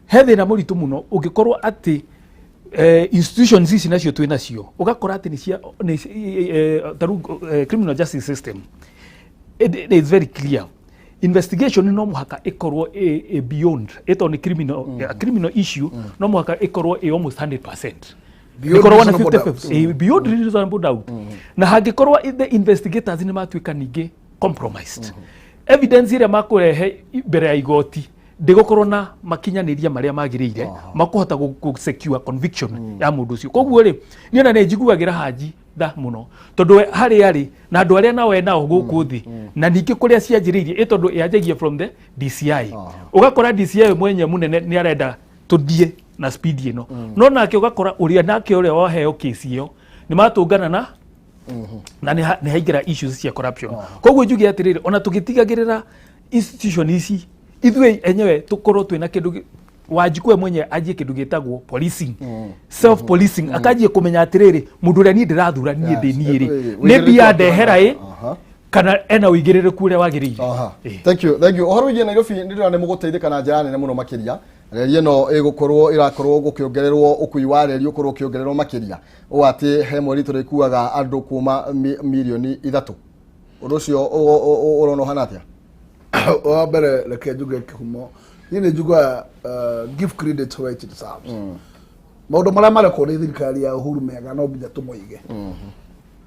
he thĩna mũritũ mũno ũngĩkorwo atĩ institutions ici nacio twĩ nacio, ũgakora atĩ nĩ cia ta rĩu criminal justice system, it is very clear, investigation no mũhaka ĩkorwo ĩ beyond, ĩtondũ nĩ criminal, a criminal issue, no mũhaka ĩkorwo ĩ almost 100%. Beyond ĩkorwo na reasonable 50 doubt. Beyond reasonable doubt. Na hangĩkorwo the investigators nĩ matuĩka ningĩ compromised, evidence ĩrĩa makũrehe mbere ya igoti ndĩgũkorwo na makinyanĩria marĩa magĩrĩire makũhota gũ secure conviction ya mũndũ ũcio. Koguo rĩ, niĩ ona nĩ njiguagĩra Haji tha mũno, tondũ we harĩa arĩ na andũ arĩa nao enao gũkũ thĩ, na ningĩ kũrĩa cianjĩrĩirie, ĩ tondũ yanjagia from the DCI, ũgakora DCI mwenye mũnene nĩ arenda tũthiĩ na speed ĩno, no nake ũgakora ũrĩa nake ũrĩa waheo kesi ĩyo nĩ matũngana na nĩ haingĩra issues cia corruption. Koguo njuge atĩrĩrĩ, ona tũgĩtigagĩrĩra institution ici, ithuĩ enyewe tũkorwo twĩna kĩndũ Wanjikũ we mwenyewe anjie kĩndũ gĩtagwo policing, self policing, akanjie kũmenya atĩrĩrĩ, mũndũ ũrĩa niĩ ndĩrathura niĩ ndĩ niĩ rĩ, nĩ mbia ndehera ĩ, kana ena ũigĩrĩrĩku ũrĩa wagĩrĩire. Thank you, thank you. Ũhoro wĩgiĩ Nairobi, nĩ ndĩrona nĩ mũgũteithĩka na njĩra nene mũno makĩria. Reri ĩno ĩgũkorwo ĩrakorwo gũkĩongererwo, ũkui wa reri ũkorwo ũkĩongererwo makĩria, ũũ atĩ he mweri tũrĩkuaga andũ kuma 3 mirioni. Ũndũ ũcio ũrona ũhana atĩa? Wa mbere, reke njuge kĩhumo, niĩ nĩ njugaga give credit where it deserves. Maũndũ marĩa marekwo nĩ thirikari ya Uhuru mega, no nginya tũmoige,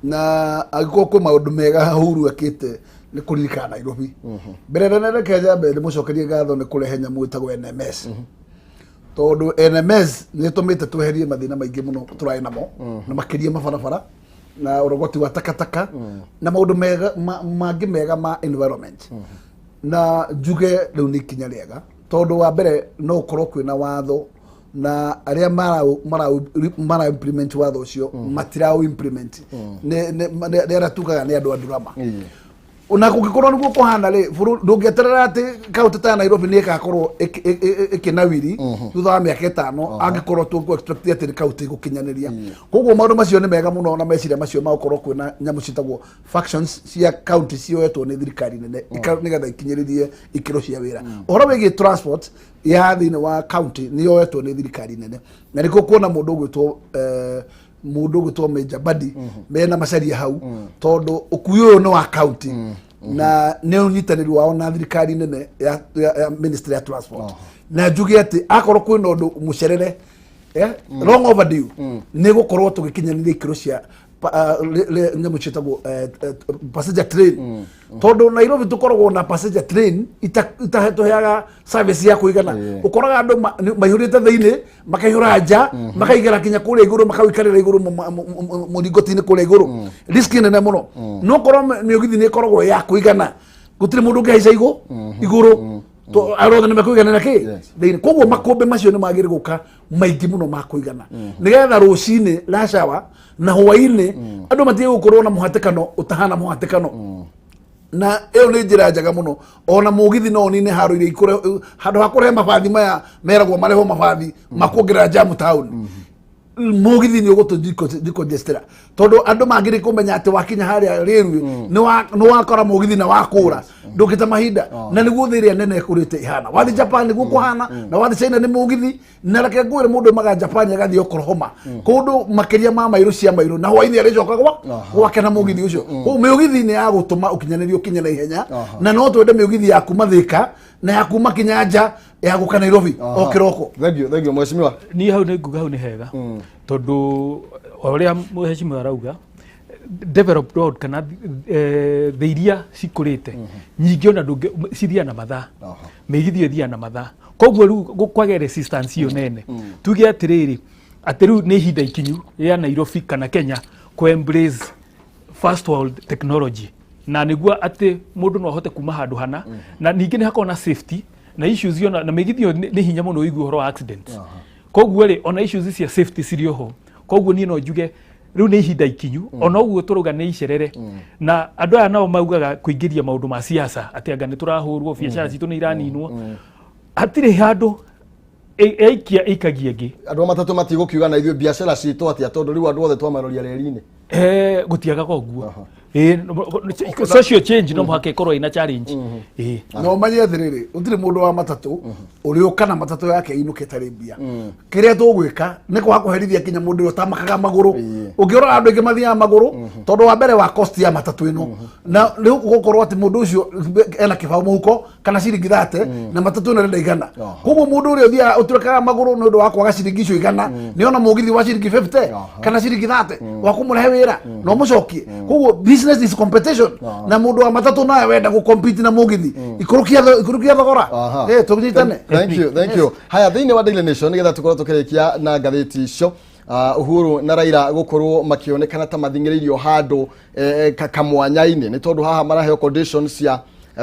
na angĩkorwo kwĩ maũndũ mega Uhuru ekĩte nĩ kũririkana Nairobi mbere nene. Reke njambe ndĩmũcokerie ngatho nĩ kũrehe nyamũ ĩtagwo NMS, tondũ NMS nĩ ĩtũmĩte tweherie mathĩna maingĩ mũno tũrarĩ namo, na makĩria mabarabara na ũrogoti wa takataka na maũndũ mega mangĩ mega ma environment. Na njuge rĩu nĩ ikinya rĩega, tondũ wa mbere no ũkorwo kwĩna watho na arĩa mara implement watho ũcio matirau implement, nĩ arĩa tugaga nĩ andũ a ndurama. Na kũngĩkorwo nĩguo kũhana rĩ, ndũngĩeterera atĩ kaũntĩ ta ya Nairobi nĩ ĩgakorwo ĩkĩnawiri thutha wa mĩaka 5, angĩkorwo tũkũ expect atĩ nĩ kaũntĩ ĩgũkinyanĩria. Koguo maũndũ macio nĩ mega mũno, na meciria macio ma gũkorwo kwĩna nyamũ ciĩtagwo factions cia kaũntĩ cioetwo nĩ thirikari nene nĩgetha ikinyĩrĩrie ikĩro cia wĩra. Ũhoro wĩgiĩ transport ya thĩinĩ wa kaũntĩ nĩ yoetwo nĩ thirikari nene, na nĩkĩo kuona mũndũ ũgwĩtwo Major Badi mena macaria hau, tondũ ũkui ũyũ nĩ wa kaũntĩ na nĩ ũnyitanĩri wao na thirikari nene ya ministry ya transport. Na njuge atĩ akorwo kwĩna ũndũ mũcerere, long overdue, nĩ gũkorwo tũgĩkinyanĩria ikĩro cia nyamũ ciĩtagwo passenger train, tondũ Nairobi tũkoragwo na passenger train itatũheaga service ya kũigana. Ũkoraga andũ maihũrĩte thĩinĩ, makaihũra nja, makaigĩra kinya kũrĩa igũrũ, makawĩkarĩra igũrũ mũringoti-inĩ kũrĩa igũrũ, risk nene mũno. No korwo mĩũgithi nĩ ĩkoragwo ya kũigana, gũtirĩ mũndũ ũngĩhaica igũrũ, arĩa othe nĩ mekũiganĩra kĩ thĩinĩ. Koguo makũmbĩ macio nĩ magĩrĩ gũka maingĩ mũno ma kũigana, nĩgetha rũcinĩ rush hour na hwainĩ andũ matige gũkorwo na mũhatĩkano ũtahana mũhatĩkano. Na ĩyo nĩ njĩra njega mũno. Ona mũgithi no ũnine haro iria ikũre handũ ha kũrehe mabathi maya meragwo marehwo, mabathi makuongerera jamu taũni. Mũgithi nĩ ũgũtũ decongestera, tondũ andũ mangĩrĩ kũmenya atĩ wakinya harĩa rĩrwi nĩ wakora mũgithi na wakũra, ndũngĩte mahinda. Na nĩguo thĩ ĩrĩa nene ĩkũrĩte ihana. Wathi Japan nĩguo kũhana, na wathi China nĩ mũgithi. Na reke ngwĩre, mũndũ umaga Japan agathiĩ Oklahoma, kũndũ makĩria ma mairũ cia mairũ, na hwainĩ arĩcoka gwa gwake na mũgithi ũcio. Koguo mĩũgithi nĩ ya gũtũma ũkinyanĩrie ũkinye na ihenya. Na no twende mĩũgithi ya kuma Thĩka na ya kuma Kinyanja ya gũka Nairobi o kĩroko. Thank you, thank you, mheshimiwa. Niĩ hau nĩ nguga hau nĩ hega, tondũ o ũrĩa mheshimiwa arauga, developed world kana thĩ iria cikũrĩte nyingĩ, ona ndũngĩ cithiaga na mathaa, mĩgithi ĩyo ĩthiaga na mathaa. Koguo rĩu kwage resistance ĩyo nene. Tuge atĩrĩrĩ, atĩ rĩu nĩ ihinda ikinyu rĩa Nairobi kana Kenya kũ embrace first world technology. Na nĩguo atĩ mũndũ no ahote kuma handũ hana, na ningĩ nĩ hakoragwo na safety na issues ona na mĩgithi ĩyo nĩ hinya mũno ũigue ũhoro wa accident. Koguo rĩ, ona issues cia safety cirĩ oho. Koguo niĩ no njuge rĩu nĩ ihinda ikinyu, ona ũguo tũrauga nĩ icerere, na andũ aya nao maugaga kũingĩria maũndũ ma siasa atĩ anga nĩ tũrahũrwo, biacara citũ nĩ iraninwo. Hatirĩ handũ ĩikia ĩikagia ĩngĩ. Andũ a matatũ matigũkiuga na ithuĩ biacara citũ atĩa, tondũ rĩu andũ othe twamaroria reri-inĩ? Gũtiagaga ũguo. Social change no mũhaka ĩkorwo ĩna challenge. Na ũmenye atĩrĩrĩ, gũtirĩ mũndũ wa matatũ ũrĩũka na matatũ yake inũke ĩtarĩ mbia. Kĩrĩa tũgwĩka nĩ kwaga kũherithia nginya mũndũ ũrĩa ũtamakaga magũrũ. Ũngĩrora, andũ aingĩ mathiaga magũrũ tondũ wa mbere wa cost ya matatũ ĩno, na rĩu gũkorwo atĩ mũndũ ũcio ena kĩbaũ mũhuko kana ciringi 30 na matatũ ĩno ĩrenda 100. Koguo mũndũ ũrĩa ũthiaga ũtũrĩkaga magũrũ nĩ ũndũ wa kwaga ciringi icio 100 nĩ ona mũgithi wa ciringi 50 kana ciringi 30 wa kũmũrehe wĩra na ũmũcokie. Koguo business is competition, na mũndũ wa matatũ nawe wenda gũ-compete na mũgithi, ikũrũkia thogora. Tũnyitane. Thank you, thank you. Haya, thĩinĩ wa Daily Nation, nĩgetha tũkorwo tũkĩrĩkia na ngathĩti icio, Uhuru na Raila gũkorwo makĩonekana ta mathing'ĩrĩirio handũ kamwanya-inĩ, nĩ tondũ haha maraheo conditions cia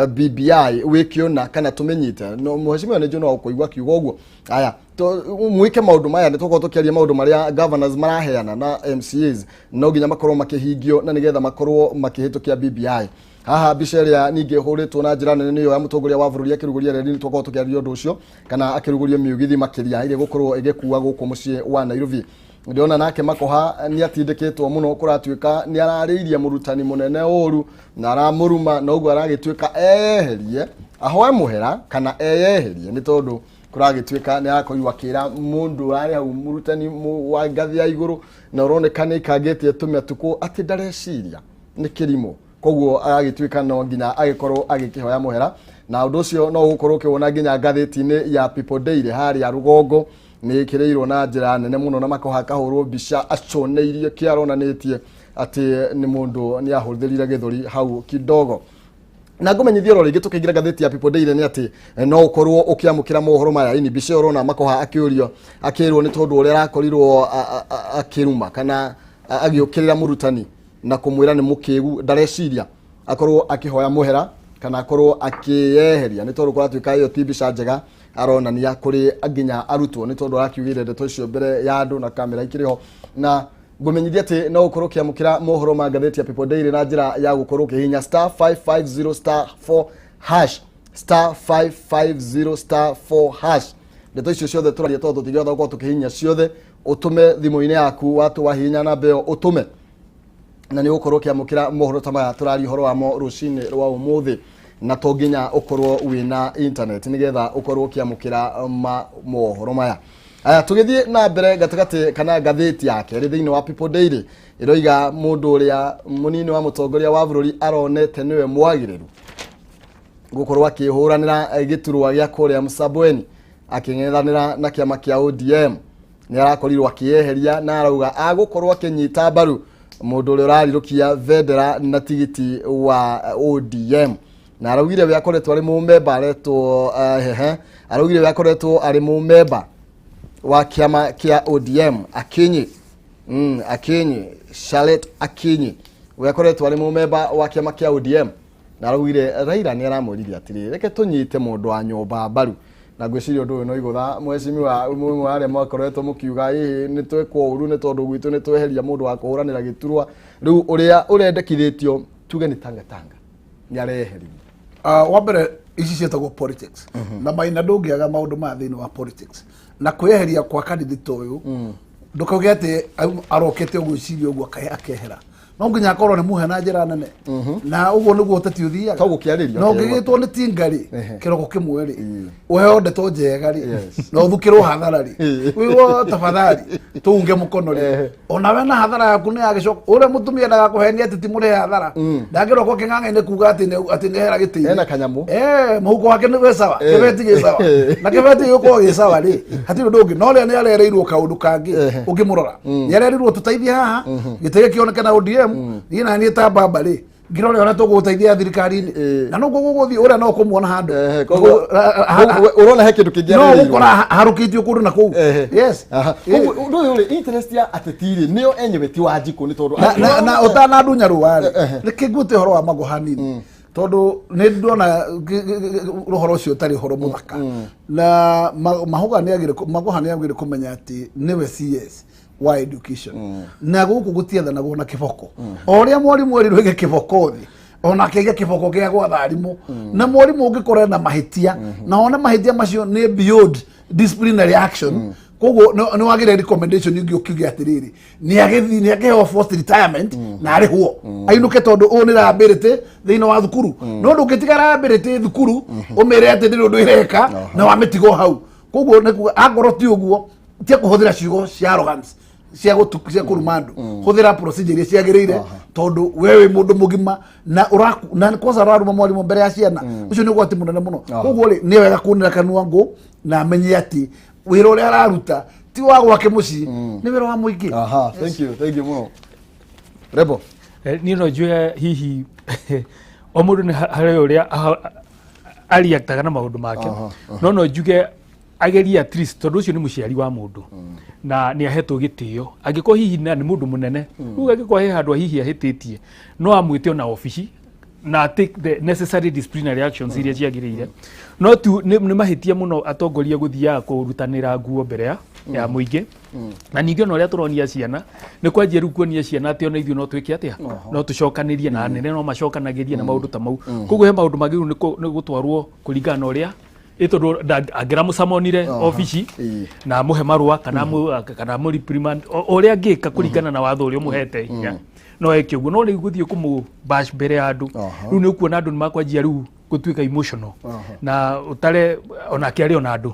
BBI wĩkĩona kana tũmĩnyite. No mheshimiwa nĩ no kũigua akiuga ũguo, aya mwĩke maũndũ maya. Nĩ tũkorwo tũkĩaria maũndũ marĩa governors maraheana na MCAs no nginya makorwo makĩhingio na nĩgetha makorwo makĩhĩtũkia BBI. Haha mbica ĩrĩa ningĩ ĩhũrĩtwo na njĩra nene nĩyo ya mũtongoria wa bũrũri akĩrugũria reri. Nĩ twakorwo tũkĩaria ũndũ ũcio, kana akĩrugũria mĩũgithi makĩria ĩrĩa ĩgũkorwo ĩgĩkua gũkũ mũciĩ wa Nairobi. Ndĩrona nake Makoha nĩ atindĩkĩtwo mũno, kũratuĩka nĩ ararĩirie mũrutani mũnene ũru na aramũruma, na ũguo aragĩtuĩka eyeherie, ahoe mũhera kana eyeherie, nĩ tondũ kũragĩtuĩka nĩ arakorirwo akĩra mũndũ ũrarĩ hau, mũrutani wa ngathĩ ya igũrũ, na ũroneka nĩ aikangĩtie tũmĩatukũ atĩ ndareciria, nĩ kĩrimũ. Koguo agagĩtuĩka no nginya agĩkorwo agĩkĩhoya mũhera, na ũndũ ũcio no ũgũkorwo ũkĩwona nginya ngathĩti-inĩ ya People Daily. Harĩa rũgongo nĩ ĩkĩrĩirwo na njĩra nene mũno, na Makoha akahũrwo mbica aconeirie kĩaronanĩtie atĩ nĩ mũndũ nĩ ahũthĩrire gĩthũri hau kidogo. Na ngũmenyithia oro rĩngĩ, tũkĩingĩra ngathĩti ya People Daily, nĩ atĩ no ũkorwo ũkĩamũkĩra mohoro maya. Ini mbica ĩyo ũrona Makoha akĩũrio, akĩrwo nĩ tondũ ũrĩa arakorirwo akĩruma kana agĩũkĩrĩra mũrutani na kũmwĩra nĩ mũkĩgu, ndareciria, akorwo akĩhoya mũhera kana akorwo akĩyeheria, nĩ tondũ kũratuĩka ĩyo ti mbica njega aronania kũrĩ nginya arutwo, nĩ tondũ arakiugĩire ndeto icio mbere ya andũ na kamera ikĩrĩ ho. Na ngũmenyithia atĩ no ũkorwo ũkĩamũkĩra mohoro ma ngathĩti ya People Daily na njĩra ya gũkorwo ũkĩhihinya *550*4#, *550*4#. Ndeto icio ciothe tũraria, tondũ tũtingĩhota gũkorwo tũkĩhihinya ciothe, ũtũme thimũ-inĩ yaku. Watu wahihinya namba ĩyo ũtũme, na nĩ ũgũkorwo ũkĩamũkĩra mohoro ta maya tũraria ũhoro wamo rũcinĩ rwa ũmũthĩ. Na to nginya ũkorwo wĩna internet nĩgetha ũkorwo ũkĩamũkĩra mohoro maya. Aya, tũgĩthiĩ na mbere, gatagatĩ kana ngathĩti ya kerĩ thĩinĩ wa People Daily ĩroiga mũndũ ũrĩa mũnini wa mũtongoria wa bũrũri aronete nĩwe mwagĩrĩru gũkorwo akĩhũranĩra gĩturwa gĩa kũrĩa Msambweni akĩng'ethanĩra na kĩama kĩa ODM nĩ arakorirwo akĩyeheria, na arauga agũkorwo akĩnyita mbaru mũndũ ũrĩa ũrarirũkia bendera na tigiti wa ODM. Na araugire we akoretwo arĩ mũmemba, aretwo hehe, araugire we akoretwo arĩ mũmemba wa kĩama kĩa ODM. Akinyi, Akinyi, Charlotte Akinyi, we akoretwo arĩ mũmemba wa kĩama kĩa ODM, na araugire Raila nĩ aramwĩrire atĩrĩrĩ, reke tũnyite mũndũ wa nyũmba mbaru. Na ngwĩciria ũndũ ũyũ no igũtha mheshimiwa mũmwe arĩa mwakoretwo mũkiuga ĩhĩ nĩ twekwo ũru nĩ tondũ gwitũ nĩ tweheria mũndũ wa kũhũranĩra gĩturwa. Rĩu ũrĩa ũrendekithĩtio tuge nĩ tangatanga nĩ areherio. Wa mbere, ici ciĩtagwo politics, na maina ndũngĩaga maũndũ maya thĩinĩ wa politics na kwĩyeheria kwa candidate ũyũ. Ndũkauge atĩ arokete ũgwĩciria ũguo akehera, no nginya akorwo nĩ muhe na njĩra nene, na ũguo nĩguo ũteti ũthiaga. To gũkĩarĩrio. Na ũngĩgĩtwo nĩ tinga rĩ, kĩroko kĩmwe rĩ, ũheo ndeto njega rĩ, na ũthukĩrwo hathara rĩ, wĩwo tafadhali tũunge mũkono rĩ, onawe na hathara yaku nĩ yagĩcoka. Ũrĩa mũtumia ndagakũhenie atĩ ti mũrĩhe hathara, ndangĩroka kĩng'ang'a-inĩ kuga atĩ atĩ nĩ hera gĩtĩ-inĩ. Ena kanyamũ. Mũhuko wake nĩ wĩ sawa, kĩbeti gĩ sawa, na kĩbeti gĩgũkorwo gĩ sawa rĩ, hatirĩ ũndũ ũngĩ. No rĩrĩa nĩ arereirwo kaũndũ kangĩ, ũngĩmũrora nĩ arerirwo tũteithie haha gĩtĩ gĩkĩoneke na ODM, niĩ na niĩ ta baba rĩ, Ngĩrore ũrĩa tũgũgũteithia thirikari-inĩ. Na noguo gũgũthiĩ ũrĩa no kũmuona handũ. Ehe, koguo ũrona he kĩndũ kĩngĩ No arĩrĩirwo. gũkora harũkĩtio kũndũ na kũu. Ehe. Yes. Aha. Koguo ũndũ ũyũ rĩ, interest ya ateti rĩ, nĩo enyewe ti Wanjikũ nĩ tondũ Na ũtanandunya rũa rĩ, reke ngwĩte ũhoro wa magũ hanini, tondũ nĩ ndona ũhoro ũcio ũtarĩ ũhoro mũthaka. Na Mahuga nĩ agĩrĩ Magoha nĩ agĩrĩ kũmenya atĩ nĩwe CS wa education, na gũkũ gũtiathanagwo na kĩboko. O ũrĩa mwarimũ erirwo aige kĩboko thĩ, onake aige kĩboko gĩa gwatha arimũ. Na mwarimũ ũngĩkorwo ena mahĩtia na one mahĩtia macio nĩ beyond disciplinary action, koguo nĩ wagĩrĩire recommendation ingĩ ũkiuge atĩrĩrĩ, nĩ agĩthiĩ, nĩ akĩheo forced retirement na arĩhwo ainũke, tondũ ũũ nĩ liability thĩinĩ wa thukuru. No ndũngĩtiga liability thukuru ũmĩre atĩ ndĩrĩ ũndũ ĩreka na wamĩtiga o hau. Koguo nĩ kuga akorwo ti ũguo, tia kũhũthĩra ciugo cia arrogance cia kũruma andũ, hũthĩra procedure iria ciagĩrĩire, tondũ we wĩ mũndũ mũgima na ũraku na kwanza ũraruma mwarimũ mbere ya ciana, ũcio nĩ ũgwati mũnene mũno. Koguo rĩ, nĩ wega kunĩra kanua ngũ na amenye atĩ wĩra ũrĩa araruta ti wa gwake mũciĩ, nĩ wĩra wa mũingĩ. Aha, thank you, thank you mũno. Rebo. Niĩ no njuge hihi o mũndũ nĩ harĩ ũrĩa ariactaga na maũndũ make, no njuge agerie at least, tondũ ũcio nĩ mũciari wa mũndũ na nĩ ahetwo gĩtĩo. Angĩkorwo hihi na nĩ mũndũ mũnene rĩu, angĩkorwo he handũ hihi ahĩtĩtie, no amwĩte ona obici na take the necessary disciplinary actions iria ciagĩrĩire. No tu nĩ mahĩtia mũno atongoria gũthiaga kũrutanĩra nguo mbere ya mũingĩ. Na ningĩ ona ũrĩa tũronia ciana nĩ kwanjia rĩu kuonia ciana atĩ ona ithuĩ no twĩke atĩa, no tũcokanĩrie na anene, no macokanagĩrie na maũndũ ta mau. Koguo he maũndũ magĩrĩirwo nĩ gũtwarwo kũringana na ũrĩa ĩ, tondũ angĩramũcamonire obici na amũhe marũa kana amũ reprimand o ũrĩa angĩka kũringana na watho ũrĩa ũmũhete hinya, no eke ũguo. No rĩu gũthiĩ kũmũ bash mbere ya andũ, rĩu nĩ ũkuona andũ nĩ makwanjia rĩu gũtuĩka emotional na ũtare onake arĩ ona andũ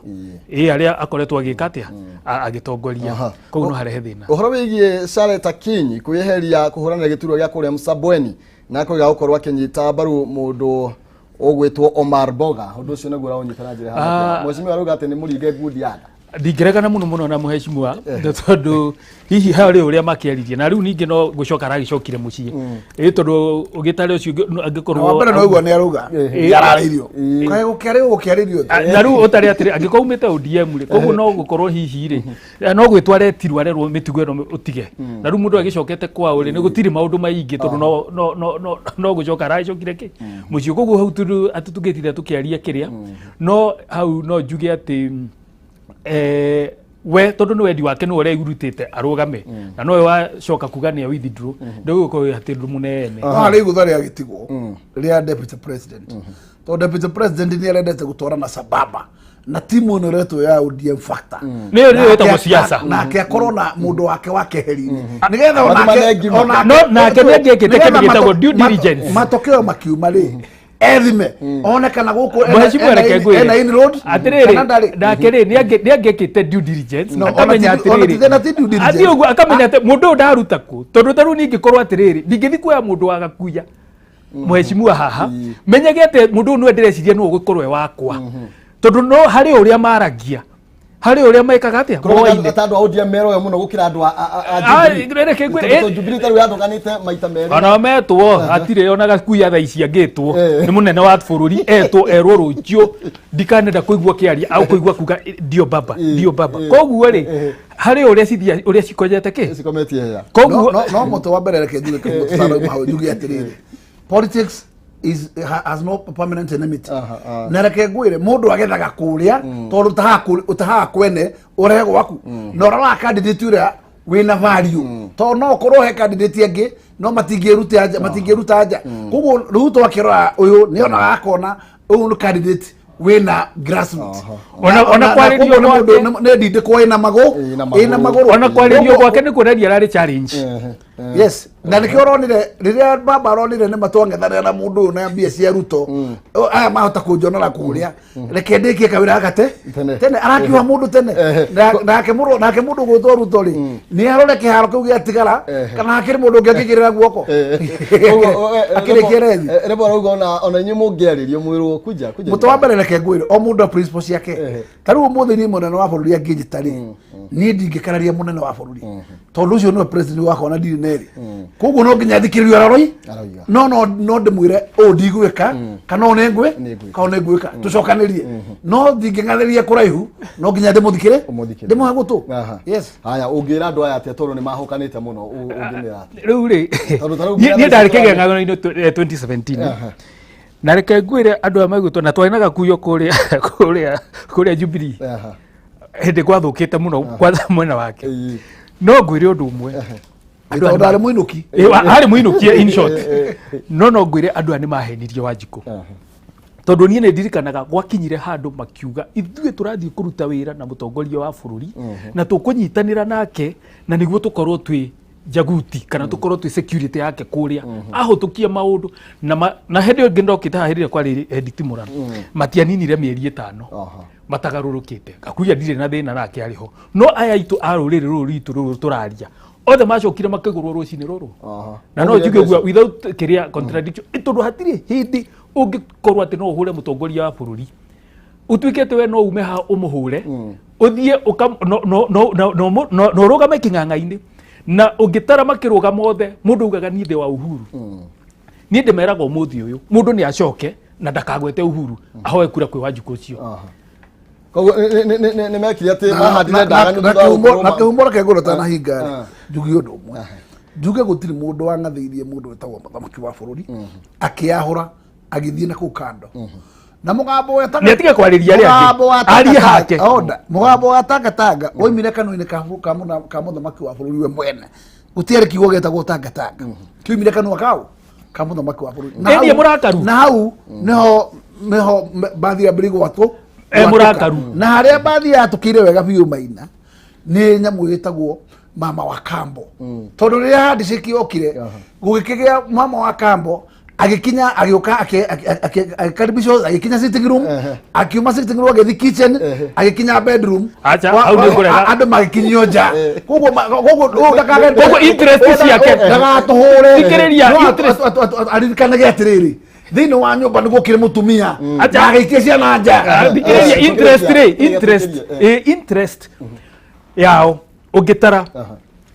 ĩ arĩa akoretwo agĩka atĩa, agĩtongoria. Koguo no harehe thĩna. Ũhoro wĩgiĩ Charlotte Akinyi kwĩyeheria kũhũranĩra gĩturwa gĩa kũrĩa Msambweni na koiga gũkorwo akĩnyita mbaru mũndũ ũgwĩtwo Omar Boga, ũndũ ũcio nĩguo ũraũnyita na njĩra ĩhana atĩa? Mheshimiwa arauga atĩ nĩ mũringe ngundi ya nda. Ndingĩregana mũno mũno na mũhecimua, tondũ hihi harĩ ũrĩa makĩaririe na rĩu ningĩ no gũcoka aragĩcokire mũciĩ ĩ, tondũ ũgĩtare ũcio angĩkorwo Wa mbere no igua nĩ arauga nĩ ararĩirio, kaĩ gũkĩarĩrio gũkĩarĩrio. Na rĩu ũtarĩ atĩrĩ, angĩkorwo umĩte ODM rĩ, koguo no gũkorwo hihi rĩ no gwĩtwo aretirwo arerwo mĩtugo ĩno ũtige, na rĩu mũndũ agĩcokete kwao rĩ, nĩ gũtirĩ maũndũ maingĩ, tondũ no gũcoka aragĩcokire kĩ mũciĩ. Koguo hau tondũ atĩ tũngĩtinda tũkĩaria kĩrĩa, no hau no njuge atĩ we tondũ nĩ wendi wake, nĩwe ũrĩa arũgame na nowe wacoka kuga nĩ withdraw, ndũgũkorwo atĩ ũndũ mũnene. No harĩ igũtha rĩa gĩtigwo rĩa deputy president, tondũ deputy president nĩ arendete gũtwarana sambamba na timu ĩno ĩretwo ya ODM factor. Nĩyo ĩtagwo siasa. Nake akorwo na mũndũ wake wa keheri-inĩ nĩgetha Mathima onake nĩ ngima. No, nake nĩ angĩekĩte nĩgetha kĩndũ gĩtagwo due diligence. Matokeo makiuma rĩ, ethime one kana gũkũ Mheshimiwa, reke ngwĩre. ena inroad Atĩrĩrĩ, kana ndarĩ. Nake rĩ nĩ angĩekĩte due diligence, No, akamenya ona ti atĩrĩrĩ thĩna ti due diligence. Athiĩ ũguo akamenya atĩ mũndũ ũyũ ndaruta kũ, tondũ ta rĩu niĩ ingĩkorwo atĩrĩrĩ, ndingĩthiĩ kuoya mũndũ wa gakuya mheshimiwa haha menyage atĩ mũndũ ũyũ nĩwe ndĩreciria nĩwe ũgũkorwo e wakwa, tondũ no harĩ ũrĩa maragia, harĩ ũrĩa mekaga atĩa moaine. Ta andũ a ODM meroyo mũno gũkĩra andũ a Ah, Jubilee. reke ngwĩre, Tondũ Jubilee tarĩu yathoganĩte maita merĩ. Ona metwo hatirĩ ona gakuya thaa ici angĩtwo nĩ mũnene wa bũrũri, etwo erwo rũciũ ndikanenda kũigua kĩaria au kũigua kuga ndio baba, ndio baba. Koguo rĩ, harĩ ũrĩa cithia ũrĩa cikonyete kĩ Cikometie hea. Koguo No mũtĩ wa mbere, reke njuge kĩmwe tũtanoima hau, njuge atĩrĩrĩ, politics has no permanent enmity. Na reke ngwĩre, mũndũ agethaga kũrĩa tondũ ũtahaga kwene ũrehe gwaku, na ũroraga candidate ũrĩa wĩna value, tondũ no ũkorwo he candidate angĩ no matingĩruta nja, matingĩruta nja. Koguo Ruto akĩrora ũyũ nĩ onaga akona ũyũ nĩ candidate wĩna grassroots. Ona kwarĩrio Koguo nĩ mũndũ gwake nĩ ndindĩkwo ĩna magũ Ĩna magũrũ. Ĩna magũrũ. Ona kwarĩrio gwake nĩ kuonania ararĩ challenge. Yes, na nĩkĩo ũronire rĩrĩa baba aronire nĩ matwang'ethanĩra na mũndũ ũyũ na mbia cia Ruto, aya mahota kũnjonora kũrĩa, reke ndĩkie kawĩra gaka te Tene. tene, arakiuha mũndũ tene. Nake mũndũ gwĩtwo Ruto rĩ, nĩ arore kĩharo kĩu gĩatigara kana hakĩrĩ mũndũ ũngĩ angĩigĩrĩra guoko akĩrĩkie rethi. Rebo arauga ona inyuĩ mũngĩarĩrio mwĩrwo kuja kuja. Mũtĩ wa mbere, reke ngwĩre, o mũndũ a principle ciake. Ta rĩu ũmũthĩ niĩ mũnene wa bũrũri angĩnjĩta rĩ, niĩ ndingĩkararia mũnene wa bũrũri, tondũ ũcio nĩwe president wakwa na ndirĩ nerĩ. Koguo no nginya thikĩrĩrio araroi. Aroiga. No no no ndĩmwĩre ũũ ndigwĩka kana ũũ nĩngwĩ Nĩngwĩka. kana ũũ nĩngwĩka tũcokanĩrie, no ndingĩng'athĩria kũraihu, no nginya ndĩmũthikĩre, Ũmũthikĩrĩrie. ndĩmũhe gũtũ. Aha. Yes. Haya, ũngĩra andũ aya atĩa tondũ nĩ mahũkanĩte mũno, ũngĩmera atĩa? Rĩu rĩ, Tondũ ta rĩu niĩ ndarĩ nginya kĩgeng'ano-inĩ 2017. Aha. Na reke ngwĩre andũ aya maigwĩtwo na twarĩ na gakuyo kũrĩa Jubilee. Aha. Hĩndĩ gwathũkĩte mũno kwanza mwena wake. Ĩĩ. No ngwĩre ũndũ ũmwe. Andũ aya Tondũ arĩ mũinũki. Arĩ mũinũkie in short. No ngwĩre andũ aya nĩ mahenirie Wanjikũ. Aha. Tondũ niĩ nĩ ndirikanaga gwakinyire handũ makiuga ithuĩ tũrathiĩ kũruta wĩra na mũtongoria wa bũrũri na tũkũnyitanĩra nake na nĩguo tũkorwo twĩ njaguti kana tũkorwo twĩ security yake kũrĩa ahũtũkie maũndũ na, na hĩndĩ ĩyo ĩngĩ ndokĩte haha hĩndĩ ĩrĩa kwarĩ nditimũrano matianinire mĩeri 5. Aha. Matagarũrũkĩte gakuia ndirĩ na thĩna nake arĩ ho, no aya aitũ a rũrĩrĩ rũrũ rwitũ rũrũ tũraria othe macokire makĩgũrwo rũcinĩ rũrũ. Aha. Na no njuge ũguo without kĩrĩa contradiction, tondũ hatirĩ hĩndĩ ũngĩkorwo atĩ no ũhũre mũtongoria wa bũrũri ũtuĩke atĩ we no ume haha ũmũhũre ũthiĩ no ũrũgame kĩng'ang'a-inĩ na ũngĩtara makĩrũgama othe mũndũ augaga niĩ ndĩ wa Uhuru. Niĩ ndĩmeraga ũmũthĩ ũyũ mũndũ nĩ acoke na ndakagwete Uhuru ahoe kura kwĩ Wanjikũ ũcio. Aha. Koguo nĩ mekire atĩ mahandire ndaganu na thutha wa kĩhumo gũkorwo na kĩhumo reke ngũrwo tanahinga. Ah. Njuge ũndũ ũmwe, njuge gũtirĩ mũndũ wang'athĩirie mũndũ wĩtagwo mũthamaki wa bũrũri akĩahũra agĩthiĩ na kũu kando na mũgambo wetagwo Nĩ atige kwarĩria arĩa angĩ. Mũgambo wa Arie Tangatanga- hake. Onda, mũgambo wa tangatanga woimire kanua-inĩ ka mũthamaki wa bũrũri we mwene. Gũtiarĩ kiugo gĩtagwo tangatanga kĩoimire kanua kau ka mũthamaki wa bũrũri. Na Ĩ niĩ hau- mũrakaru. Na hau nĩho mbathi ya mbere gwatwo. Eh, mũrakaru. Na harĩa mbathi yatũkĩire wega biũ maina nĩ nyamũ ĩtagwo mama wa kambo, tondũ rĩrĩa handshake yokire gũgĩkĩgĩa mama wa kambo agĩkinya agĩũka agĩkaribishwo agĩkinya sitting room, akiuma sitting room agĩthiĩ kitchen, agĩkinya bedroom. Acha, hau nĩ ngũrega. Andũ magĩkinyio nja, koguo ũyũ Koguo interest ciake. ndagatũhũre. Thikĩrĩria, No aririkanage atĩrĩrĩ, thĩinĩ wa nyũmba nĩ gũkĩrĩ mũtumia. Acha. Na agĩikia ciana nja. Thikĩrĩria, Eh, interest rĩ, thikĩrĩria, interest thikĩrĩria, interest yao ũngĩtara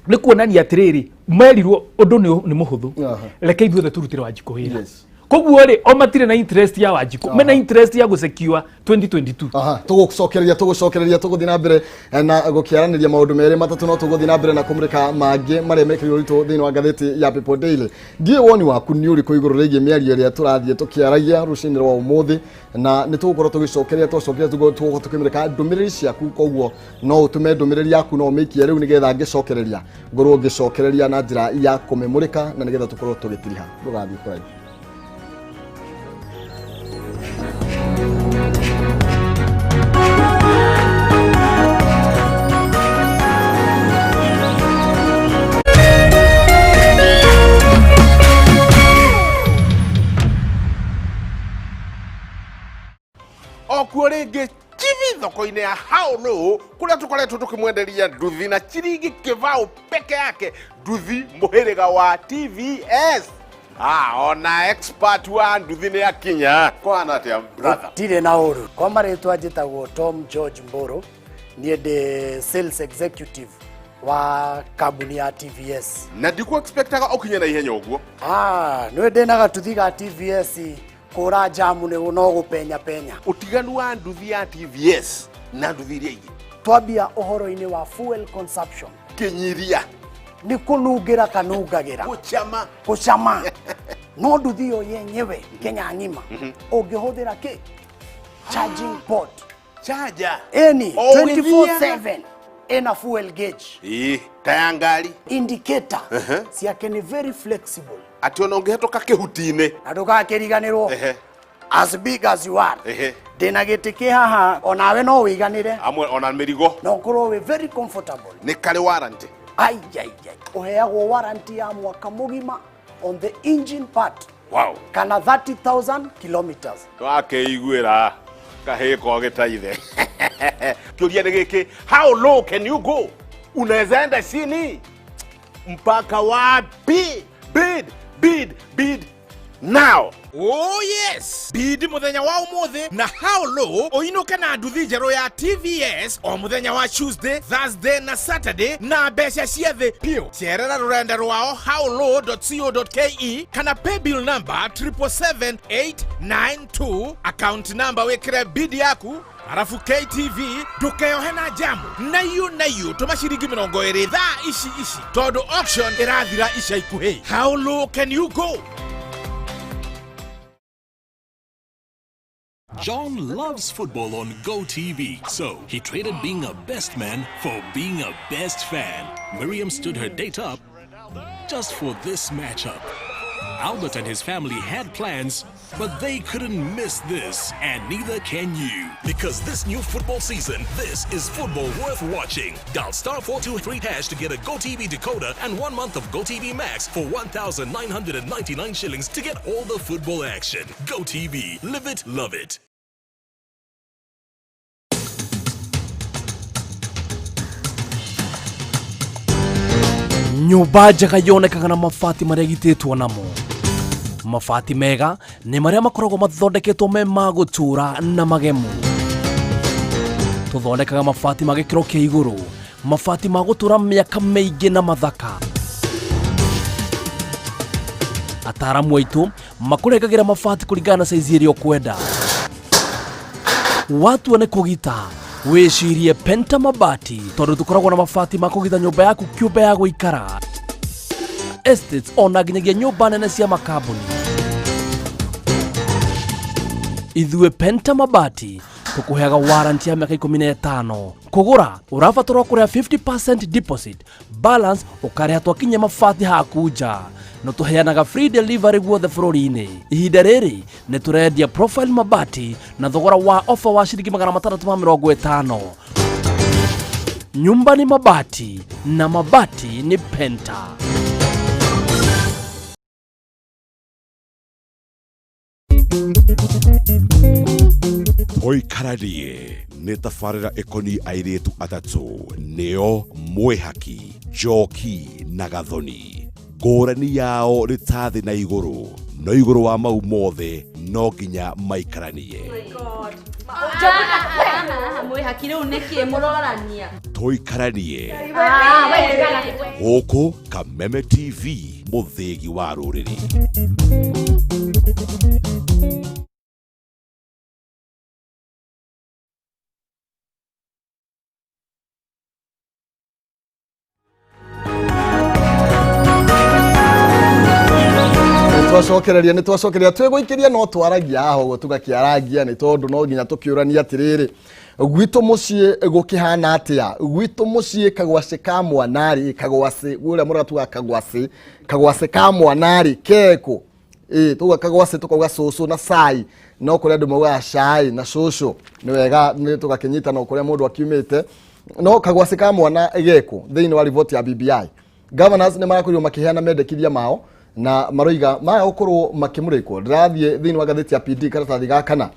nĩ kuonania atĩrĩrĩ merirwo ũndũ nĩ mũhũthũ. Reke ithuothe tũrutĩre Wanjikũ wĩra. Koguo rĩ, o matirĩ na interest ya Wanjikũ, mena interest ya gũsecure 2022. Aha, tũgũcokereria tũgũthiĩ na mbere na gũkĩaranĩria maũndũ merĩ matatũ, no tũgũthiĩ na mbere na kũmũrĩka mangĩ marĩa mekĩrirwo ũritũ thĩinĩ wa ngathĩti ya People Daily. Ndiũĩ woni waku nĩ ũrĩkũ igũrũ rĩgiĩ mĩario ĩrĩa tũrathiĩ tũkĩaragia rũcinĩ rwa ũmũthĩ, na nĩ tũgũkorwo tũgĩcokeria twacokeria tũgũkorwo tũkĩmũrĩka ndũmĩrĩri ciaku. Koguo no ũtũme ndũmĩrĩri yaku, no ũmĩikie rĩu nĩgetha ngĩcokereria ngorwo ngĩcokereria na njĩra ya kũmĩmũrĩka na nĩgetha tũkorwo tũgĩtiriha. Ndũgathiĩ kũraihu. Okuo rĩngĩ chibi thoko-inĩ ya Haolo kũrĩa tũkoretwo tũkĩmwenderia nduthi na ciringi kĩbaũ peke yake, nduthi mũhĩrĩga wa TVS. Ona expert wa nduthi nĩ akinya. Kwana atĩa, brother? Tirĩ na ũru. Kwa marĩtwa njĩtagwo Tom George Mboro, niĩ ndĩ sales executive wa kambuni ya TVS. Na ndikũ expectaga ũkinye na ihenya ũguo. Ah, nĩ ndĩ na gatuthi ga TVS, kũra jamu nĩ no gũpenya penya. Ũtiganu wa nduthi ya TVS na nduthi iria ingĩ? Twambia ũhoro-inĩ wa fuel consumption. Kĩnyiria. Nĩ kũnungĩra kanungagĩra. Gũcama. Gũcama, no nduthi ĩyo yenyewe Kenya ng'ima ũngĩhũthĩra kĩ charging port. Charger. Ĩni. O ũgĩthiaga. 24/7 ĩna fuel gauge. Ĩĩ, ta ya ngari. Indicator ciake nĩ very flexible. Atĩ ona ũngĩhetũka kĩhuti-inĩ. Na ndũgakĩriganĩrwo, as big as you are, ndĩna gĩtĩ kĩ haha onawe no wĩiganĩre. Amwe ona mĩrigo. Na ũkorwo wĩ very comfortable. Nĩ karĩ warranty? Ai ai ai, ũheagwo warranty ya mwaka mũgima on the engine part kana 30,000 kilometers. Twakeiguĩra kahĩĩ kogĩtaithe. Kĩũria nĩ gĩkĩ, how low can you go? Unaweza enda chini mpaka wapi? Bid, bid, bid. Now. Oh yes! Bid muthenya wa umuthi na how low uinuke na nduthi njerũ ya TVS o muthenya wa Tuesday, Thursday na Saturday na mbeca cia thĩ piũ. Cerera rũrenda rwao howlow.co.ke kana paybill number 777892, account number wikire bid yaku, arafu KTV ndukeohe na jamu naiyo naiyo tũma ciringi 20 thaa ici ici tondũ auction ĩrathira ica ikuhĩ. How low can you go? John loves football on GoTV, so he traded being a best man for being a best fan. Miriam stood her date up just for this matchup. Albert and his family had plans, but they couldn't miss this, and neither can you. Because this new football season, this is football worth watching. Dial star 423 hash to get a GoTV decoder and 1 month of GoTV Max for 1,999 shillings to get all the football action. GoTV, live it, love it. Nyũmba njega yonekaga na mabati marĩa ĩgitĩtwo namo. Mabati mega nĩ marĩa makoragwo mathondeketwo me ma gũtũũra na magemu. Tũthondekaga mabati ma gĩkĩro kĩa igũrũ, mabati ma gũtũũra mĩaka mĩingĩ na mathaka. Ataaramu aitũ makũrengagĩra mabati kũringana na saizi ĩrĩa ũkwenda. Watua nĩ kũgita, wĩcirie Penta Mabati, tondũ tũkoragwo na mabati ma kũgita nyũmba yaku kĩũmbe ya gũikara, estates ona nginyagia nyũmba nene cia makambuni. Ithuĩ Penta Mabati tũkũheaga warranty ya mĩaka 15. Kũgũra ũrabatarwo kũrĩha 50% deposit, balance ũkarĩha twakinyia mabati haku nja. No tũheanaga free delivery guothe bũrũri-inĩ. Ihinda rĩrĩ nĩ tũrendia Profile Mabati na thogora wa ofa wa ciringi 650. Nyumba ni mabati na mabati ni Penta. Tũikaranie nĩ tabarĩra ĩkoniĩ airĩtu atatũ nĩo Mwĩhaki, Njoki na Gathoni. Ngũrani yao nĩ ta thĩ na igũrũ, no igũrũ wa mau mothe no nginya maikaranie. Mwĩhaki rĩu nĩkĩ mũrorania? Tũikaranie gũkũ Kameme TV, mũthĩgi wa rũrĩrĩ. Twacokereria nĩ twacokereria twĩgũikĩria no twaragia haha ũguo tũgakĩarangia nĩ tondũ no nginya tũkĩũrania atĩrĩrĩ, gwitũ mũciĩ gũkĩhana atĩa? Gwitũ mũciĩ kagwacĩ ka mwanarĩ, kagwacĩ ũrĩa mũratuga kagwacĩ, kagwacĩ ka mwanarĩ kekũ? Ĩ tuga kagwacĩ tukauga cũcũ na cai, no kũrĩ andũ maugaga cai na cũcũ. Nĩ wega nĩ tũgakĩnyita no kũrĩa mũndũ akiumĩte. No kagwacĩ ka mwana gekũ thĩinĩ wa riboti ya BBI? Governors nĩ marakorirwo makĩheana mendekithia mao na maroiga maya gũkorwo makĩmũrĩkwo. Ndĩrathiĩ thĩinĩ wa ngathĩti ya PD karatathi ga kana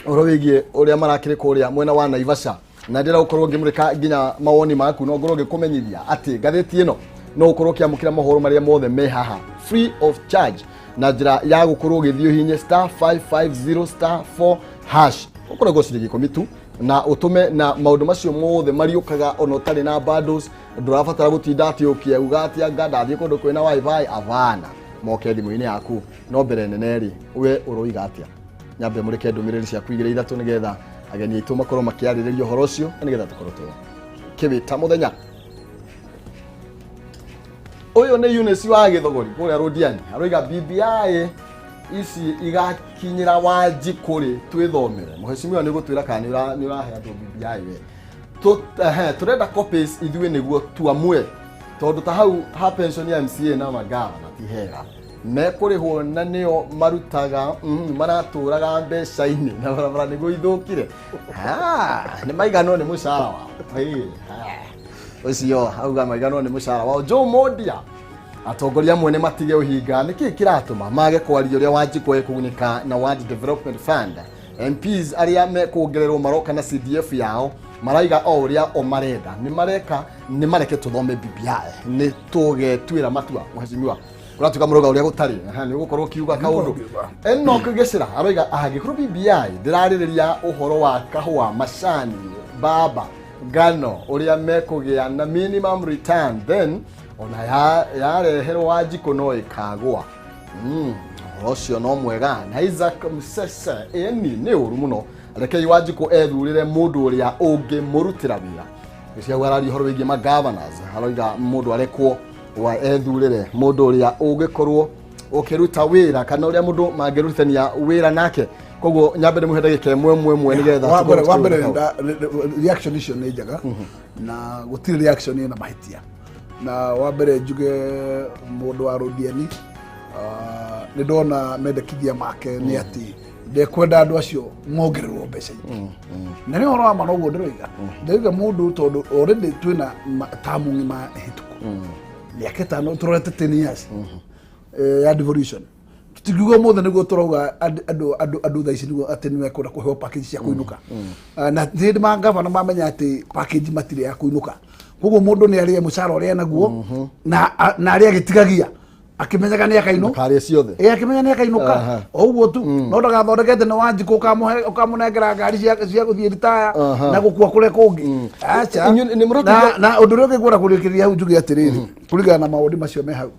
ũhoro wĩgiĩ ũrĩa marakĩrĩ kũrĩa mwena wa Naivasha, na ndĩra gũkorwo ngĩmũrĩka nginya mawoni maku, no ngorwo ngĩkũmenyithia atĩ ngathĩti ĩno no ũkorwo ũkĩamũkĩra mohoro marĩa mothe me haha free of charge na njĩra ya gũkorwo ũgĩthiĩ ũhihinye star 550 star 4 hash, ũkoragwo ciringi 10 tu, na ũtũme na maũndũ macio mothe mariũkaga ona ũtarĩ na bundles. Ndũrabatara gũtinda atĩ ũkĩuga atĩ anga ndathiĩ kũndũ kwĩna wifi, avana moke thimũ-inĩ yaku. No mbere nene rĩ, we ũroiga atĩa? Nyambe mũrĩke ndũmĩrĩri ciaku igĩrĩ ithatũ nĩgetha ageni aitũ makorwo makĩarĩrĩria ũhoro ũcio, nĩgetha tũkorwo tũkĩwĩta mũthenya ũyũ. Nĩ Eunice wa Gĩthogori kũrĩa Rũndiani, aroiga BBI ici igakinyĩra Wanjikũ rĩ, twĩthomere. Mũhecimiwa nĩ gũtwĩra kana nĩ ũrahe andũ BBI we. Tũrenda copies ithuĩ nĩguo tuamue, tondũ ta hau ha pension ya MCA na magavana ti hega mekũrĩhwo na nĩo marutaga maratũraga mbeca-inĩ na barabara nĩguo ithũkire. Nĩ maiganwo nĩ mũcara wao. Ũcio auga maiganwo nĩ mũcara wao. Joe Mondia, atongoria amwe nĩ matige ũhinga, nĩkĩ kĩratũma mage kwaria ũrĩa Wanjikũ ekũgunĩka na World Development Fund? MPs arĩa mekuongererwo maroka na CDF yao maraiga o ũrĩa o marenda, nĩ mareka nĩ mareke tũthome BBI nĩ tũgetuĩra matua. Mheshimiwa, Kũratuĩka mũrauga ũrĩa gũtarĩ. Aha, nĩ ũgũkorwo ũkiuga kaũndũ. Enoch Gĩcĩra aroiga angĩkorwo BBI ndĩrarĩrĩria ũhoro wa kahũa, macani, mbamba, ngano, ũrĩa mekũgĩa na minimum return, then ona yareherwo Wanjikũ no ĩkagũa. Ũhoro ũcio no mwega. Na Isaac Msese, ĩni nĩ ũru mũno, rekei Wanjikũ ethurĩre mũndũ ũrĩa ũngĩmũrutĩra wĩra. Gĩciagu araria ũhoro wĩgiĩ ma-governors, aroiga mũndũ arekwo wa ethurĩre mũndũ ũrĩa ũngĩkorwo ũkĩruta wĩra kana ũrĩa mũndũ mangĩrutithania wĩra nake. Koguo nyambe ndĩmũhe ndagĩka ĩmwe ĩmwe ĩmwe nĩgetha Wa mbere tũkorwo reaction icio nĩ njega na gũtirĩ reaction ĩna mahĩtia. Na wa mbere njuge mũndũ wa Rũdiani, nĩ ndona mendekithia make nĩ atĩ ndekwenda andũ acio mongererwo mbeca ingĩ, na nĩ ũhoro wa ma noguo ndĩroiga. Ndĩroiga mũndũ tondũ already twĩna tamu ng'ima hĩtũku, mĩaka 5 tũrorete 10 years ya devolution. Tũtingiuga ũmũthĩ nĩguo tũrauga andũ thaa ici nĩguo atĩ nĩmekwenda kũheo package cia kũinũka. Na hĩndĩ mangavana mamenya atĩ package matirĩ ya kũinũka, koguo mũndũ nĩ arĩe mũcara ũrĩa enaguo na arĩa agĩtigagia akĩmenyaga nĩ akainũ Ndakarĩe ciothe. Ĩ, akĩmenya nĩ akainũka o ũguo tu, no ndagathondekete nĩ Wanjikũ ũkamũnengera ngari cia gũthiĩ ritaya na gũkua kũrĩa kũngĩ. Aca. Inyuĩ nĩ mũratuga- Na ũndũ ũrĩa ũngĩ ngwenda kũrĩkĩrĩria hau njuge atĩrĩrĩ, kũringana na maũndũ macio me hau,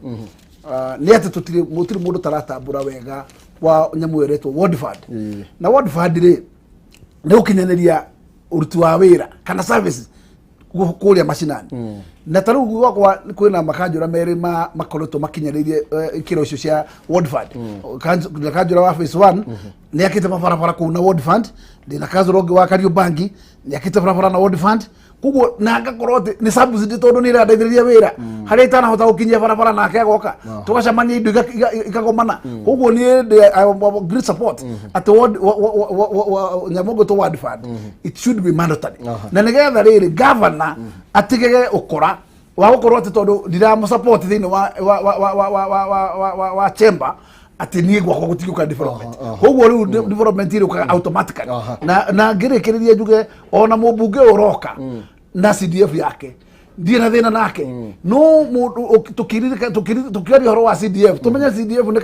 nĩ atĩ tũtirĩ gũtirĩ mũndũ taratambũra wega wa nyamũ ĩyo ĩretwo ward fund. Na ward fund rĩ, nĩ gũkinyanĩria ũruti wa wĩra kana services kũrĩa macinani. Na ta rĩu gwakwa kwĩna makanjũra merĩ makoretwo makinyanĩirie ikĩro icio cia ward fund. Kanjũra wa phase 1 nĩ akĩte mabarabara kũu na ward fund. Ndĩna kanjũra ũngĩ wa Kariobangi nĩ akĩte barabara na ward fund. Koguo na ngakorwo atĩ nĩ subsidy tondũ nĩ ĩrandeithĩrĩria wĩra harĩa itanahota gũkinyia barabara, nake agoka tũgacemania indo ikagomana. Koguo niĩ ndĩ I am great support atĩ nyamũ ĩgwĩtwo ward fund, it should be mandatory, na nĩgetha rĩrĩ governor atigege ũkora wa gũkorwo atĩ tondũ ndiramũ-support thĩinĩ wa chamber atĩ niĩ gwakwa gũtingĩũka development. Koguo rĩu development ĩrĩũkaga automatically. Na ngĩrĩkĩrĩria njuge ona mũmbunge ũyũ ũroka na CDF yake, ndirĩ na thĩna nake, no mũndũ tũkĩaria ũhoro wa CDF, tũmenye CDF nĩ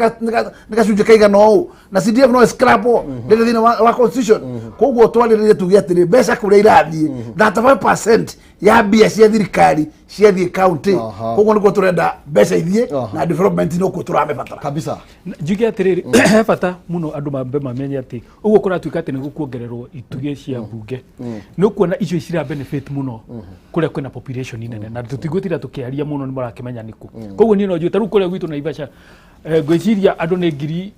gacunjĩ kaigana ũũ, na CDF no scrap ndĩrĩ thĩinĩ wa constitution. Koguo twarĩrĩrie tuge atĩrĩ, mbeca kũrĩa irathiĩ, 35% ya mbia cia thirikari ciathiĩ county. Koguo nĩkuo tũrenda mbeca ithiĩ na development nokuo tũramĩbatara. Kabisa. Njuge atĩrĩrĩ, he bata mũno andũ mambe mamenye atĩ ũguo kũratuĩka atĩ nĩ gũkuongererwo itugĩ cia mbunge, nĩ ũkuona icio cira benefit mũno kũrĩa kwĩna population nene, na tũtigũtinda tũkĩaria mũno, nĩ marakĩmenya nĩkũ. Koguo niĩ no njuge ta rĩu kũrĩa gwitũ Naivasha, ngwĩciria andũ nĩ ngiri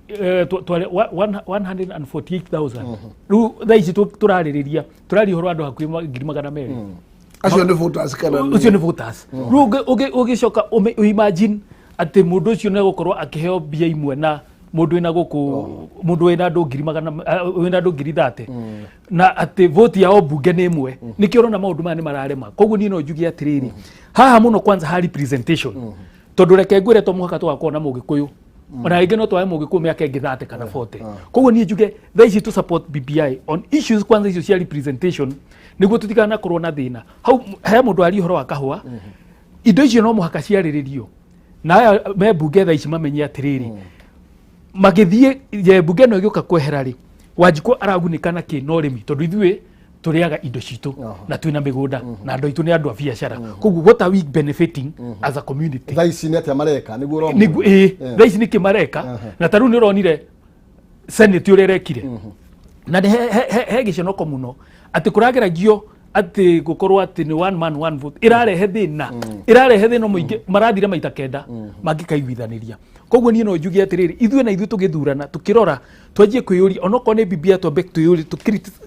148,000. Rĩu thaa ici tũrarĩrĩria, tũraria ũhoro wa andũ hakuhĩ 200,000. Acio nĩ voters kana Ũcio nĩ voters. Rĩu ũgĩcoka imagine atĩ mũndũ ũcio nĩ egũkorwo akĩheo mbia imwe na mũndũ wĩna gũkũ, mũndũ wĩna andũ ngiri magana wĩna andũ 30,000, na atĩ vote yao mbunge nĩ ĩmwe. Nĩkĩo ũrona maũndũ maya nĩ mararema. Koguo niĩ no njuge atĩrĩrĩ, haha mũno kwanza ha representation, tondũ reke ngwĩre, to mũhaka tũgakorwo na mũgĩkũyũ, ona rĩngĩ no twage mũgĩkũyũ mĩaka ĩngĩ 30 kana 40. Koguo niĩ njuge thaa ici tũ support BBI on issues kwanza icio cia representation, nĩguo tũtikanakorwo na thĩna hau. He mũndũ aria ũhoro wa kahũa, indo icio no mũhaka ciarĩrĩrio, na aya me mbunge thaa ici mamenye atĩrĩrĩ, magĩthiĩ ye mbunge ĩno ĩgĩũka kwehera rĩ, Wanjikũ aragunĩka na kĩ? No ũrĩmi, tondũ ithuĩ tũrĩaga indo citũ na twĩna mĩgũnda na andũ aitũ nĩ andũ a biacara. Koguo what are we benefiting as a community? Thaa ici nĩ atĩa mareka nĩguo ũrona? Nĩguo ĩĩ, thaa ici nĩkĩ mareka? Na ta rĩu nĩ ũronire senate ũrĩa ĩrekire, na nĩ he gĩconoko mũno atĩ kũrageragio atĩ gũkorwo atĩ nĩ one man one vote ĩrarehe thĩna, ĩrarehe thĩna mũingĩ. Marathire maita kenda mangĩkaiguithanĩria. Koguo niĩ no njuge atĩrĩrĩ, ithuĩ na ithuĩ tũgĩthurana, tũkĩrora, twanjie kwĩyũria, onokorwo nĩ BBI, twambe twĩyũrie,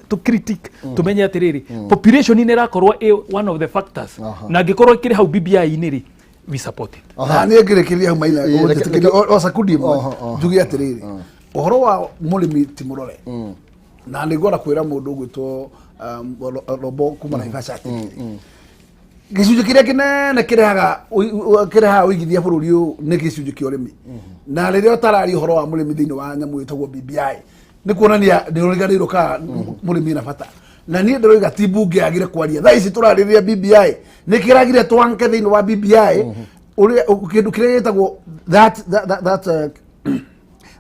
tũ critique, tũmenye atĩrĩrĩ, population nĩ ĩrakorwo ĩ one of the factors, na angĩkorwo ĩkĩrĩ hau BBI-inĩ rĩ, we support it. Na niĩ ngĩrĩkĩria hau maina Ĩĩ, o sekundi ĩmwe, njuge atĩrĩrĩ, ũhoro wa mũrĩmi ti mũrore, na nĩ ngwenda kwĩra mũndũ ũgwĩtwo Robo kuma Naivasha atĩrĩrĩ, gĩcunjĩ kĩrĩa kĩnene kĩrehaga ũigithia bũrũri ũyũ nĩ gĩcunjĩ kĩa ũrĩmi. Na rĩrĩa ũtararia ũhoro wa mũrĩmi thĩinĩ wa nyamũ ĩtagwo BBI, nĩ kuonania nĩ ũriganĩirwo kana mũrĩmi ena bata. Na niĩ ndĩroiga ti mbunge yagire kwaria. Thaa ici tũrarĩrĩria BBI, nĩ kĩragire twanke thĩinĩ wa BBI. Ũrĩa kĩndũ kĩrĩa gĩtagwo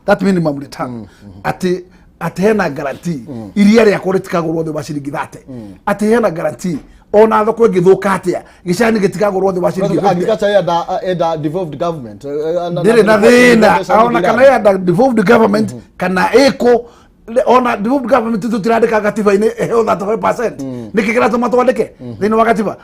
that minimum return, atĩ hena guarantee iria rĩakwa rĩtikagũrwo thĩ wa ciringi 30, atĩ hena guarantee ona thoko ĩngĩthũka atĩa gĩcani gĩtikagũrwo thĩ wa ciringi 50. Agriculture enda devolved government. Ndĩrĩ na thĩna ona kana enda devolved government kana ĩkũ. Ona devolved government tũtirandĩka gatiba-inĩ ĩheo 35%. Nĩkĩ kĩratũma twandĩke thĩinĩ wa gatiba?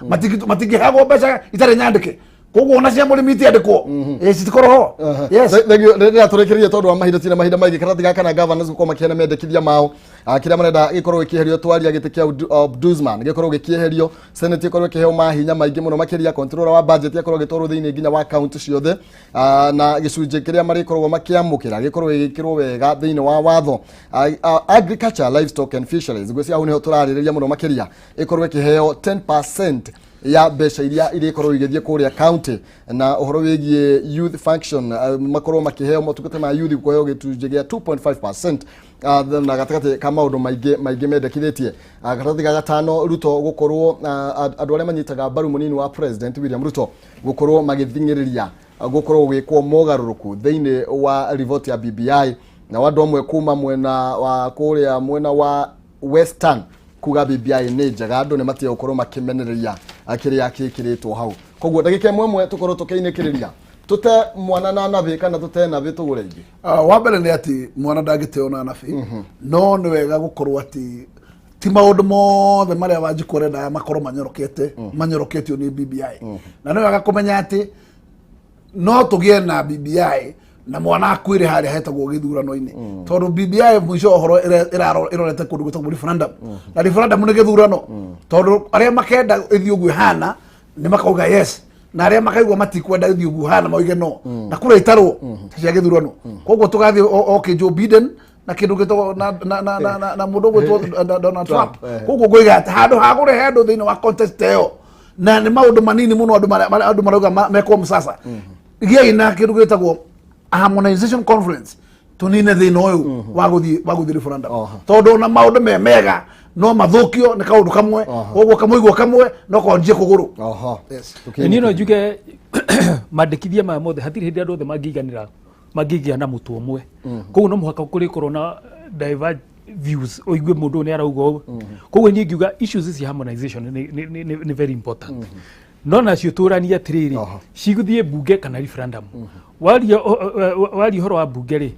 Matingĩheagwo mbeca itarĩ nyandĩke, koguo ona cia mũrĩmi itiandĩkwo. Citikorwo ho. Yes. Thengiå rä rä a tå rä kä rä tondå wa mahinda, tina mahinda maingä. Karatathi gaka na governors gũkorwo makĩheana mendekithia mao. Kĩrĩa marenda gĩkorwo gĩkĩeherio, twaria gĩtĩ kĩa ombudsman gĩkorwo gĩkĩeherio, senate ĩkorwo ĩkĩheo mahinya maingĩ mũno makĩria, controller wa budget akorwo agĩtwarwo thĩinĩ nginya wa county ciothe, na gĩcunjĩ kĩrĩa marĩkoragwo makĩamũkĩra gĩkorwo gĩgĩkĩrwo wega thĩinĩ wa watho. Agriculture, livestock and fisheries, ngwĩciria hau nĩho tũrarĩrĩria mũno makĩria, ĩkorwo ĩkĩheo 10% ya mbeca iria irĩkorwo igĩthiĩ kũrĩa county, na ũhoro wĩgiĩ youth function, makorwo makĩheo motungata ma youth kũheo gĩcunjĩ gĩa 2.5%, na gatagatĩ ka maũndũ maingĩ maingĩ mendekithĩtie. Karatathi ga gatano, Ruto gũkorwo, andũ arĩa manyitaga mbaru mũnini wa President William Ruto gũkorwo magĩthing'ĩrĩria gũkorwo gwĩkwo mogarũrũku thĩinĩ wa riboti ya BBI, na andũ amwe kuma mwena wa kũrĩa mwena wa Western kuga BBI nĩ njega, andũ nĩ matige gũkorwo makĩmenereria kĩrĩa gĩkĩrĩtwo hau. Koguo ndagĩka ĩmwe ĩmwe tũkorwo tũkĩinĩkĩrĩria, tũte mwana na nabĩ kana tũte nabĩ tũgũre ingĩ. Wa mbere nĩ atĩ mwana ndangĩteo na nabi, no nĩ wega gũkorwo atĩ ti maũndũ mothe marĩa Wanjikũ arendaga makorwo manyorokete manyoroketio nĩ BBI, na nĩ wega kũmenya atĩ no tũgĩe na BBI na mwana akuĩre harĩa hetagwo gĩthurano-inĩ, tondũ BBI mũico wa ũhoro ĩrorete kũndũ gwĩtagwo referendum, na referendum nĩ gĩthurano, tondũ arĩa makenda ĩthiĩ ũguo ĩhana nĩ makauga yes, na arĩa makaigua matikwenda ĩthiĩ ũguo ĩhana mauge no, na kura itarwo ta cia gĩthurano. Koguo tũgathiĩ o Joe Biden na kĩndũ gĩtagwo na mũndũ ũgwĩtwo Donald Trump. Koguo ngũiga atĩ handũ ha kũrehe andũ thĩinĩ wa contest ĩyo, na nĩ maũndũ manini mũno andũ marauga mekwo msasa, gĩai na kĩndũ gĩtagwo harmonization conference, tũnine thĩna ũyũ wa gũthiĩ referendum, tondũ ona maũndũ me mega no mathũkio nĩ kaũndũ kamwe. Koguo kamũigua kamwe no konjie kũgũrũ. Yes. Niĩ no njuge mandĩkithia maya mothe hatirĩ hĩndĩ andũ othe mangĩiganĩra, mangĩgĩa na mũtwe ũmwe. Koguo no mũhaka kũrĩkorwo na diverse views, ũigue mũndũ ũyũ nĩ arauga ũũ. Koguo niĩ ngiuga issues cia harmonization nĩ very important, no nacio tũranie atĩrĩrĩ, cigũthiĩ mbunge kana referendum. Waria ũhoro wa mbunge rĩ,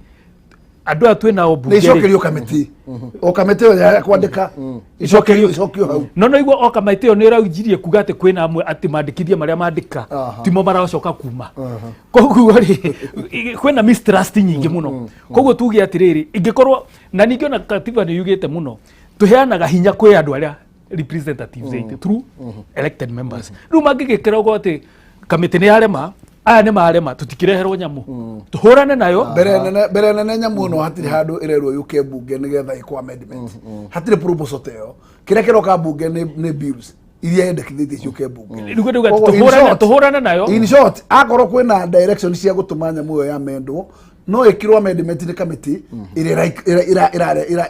andũ aya twĩ nao nĩ mbunge rĩ, icokerio kamĩtĩ, o kamĩtĩ ĩyo ya kwandĩka icokerio, icokio hau. No igua o kamĩtĩ ĩyo nĩ ĩraunjirie kuga atĩ kwĩna amwe atĩ mandĩkithia marĩa mandĩka timo maracoka kuma. Koguo rĩ, kwĩna mistrust nyingĩ mũno. Koguo tuge atĩrĩrĩ, ingĩkorwo na ningĩ ona katiba nĩ yugĩte mũno tũheanaga hinya kwĩ andũ arĩa representatives aitũ through elected members. Rĩu mangĩgĩkĩra ũguo atĩ kamĩtĩ nĩ yarema, aya nĩ marema, tũtikĩreherwo nyamũ tũhũrane nayo. Mbere nene nyamũ ĩno hatirĩ handũ ĩrerwo yũke mbunge nĩgetha ĩkwo amendment, hatirĩ proposal ta ĩyo. Kĩrĩa kĩroka mbunge nĩ bills iria yendekithĩtie ciũke mbunge. Rĩu ndauga Koguo in tũhũrane nayo. In short, akorwo kwĩna direction cia gũtũma nyamũ ĩyo yamendwo, no ĩkĩrwo amendment nĩ kamĩtĩ ĩrĩa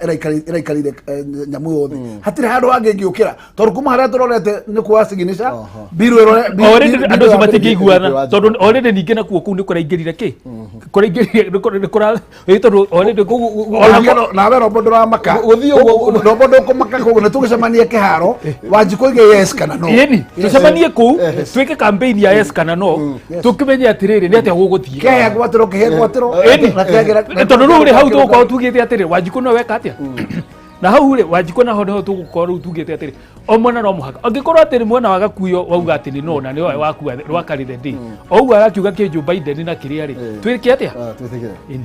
ĩraikarĩire nyamũ yothe. Hatirĩ handũ hangĩ ĩngĩũkĩra, tondũ kuma harĩa tũrorete nĩ kuoya signature bill ĩrore Already bill andũ acio ĩyo matingĩiguana, tondũ already ningĩ nakuo kũu nĩ kũraingĩrire kĩ kũraingĩrire nĩ kũra ĩ, tondũ already Nawe rombo ndũramaka. Gũthiĩ ũguo. Rombo ndũkũmaka, koguo nĩ tũgĩcemanie kĩharo, Wanjikũ ige yes kana no. Ĩni tũcemanie kũu twĩke campaign ya yes kana no, tũkĩmenye atĩrĩrĩ nĩ atĩa gũgũthiĩ. Kĩhe ngwatĩro, kĩhe ngwatĩro. Ĩni. Na kĩagĩra- Tondũ rĩu rĩ, hau tũgũkorwo tugĩte atĩrĩ Wanjikũ no weka atĩa, na hau rĩ Wanjikũ naho nĩho tũgũkorwo rĩu tugĩte atĩrĩ o mwena no mũhaka angĩkorwo atĩrĩ mwena wa Gakuyo wauga atĩ nĩ no na nĩwe wakua rwakarĩ the day o ũguo arakiuga kĩ Joe Biden na kĩrĩa rĩ, twĩke atĩa? Twĩtĩkĩre. Ĩni.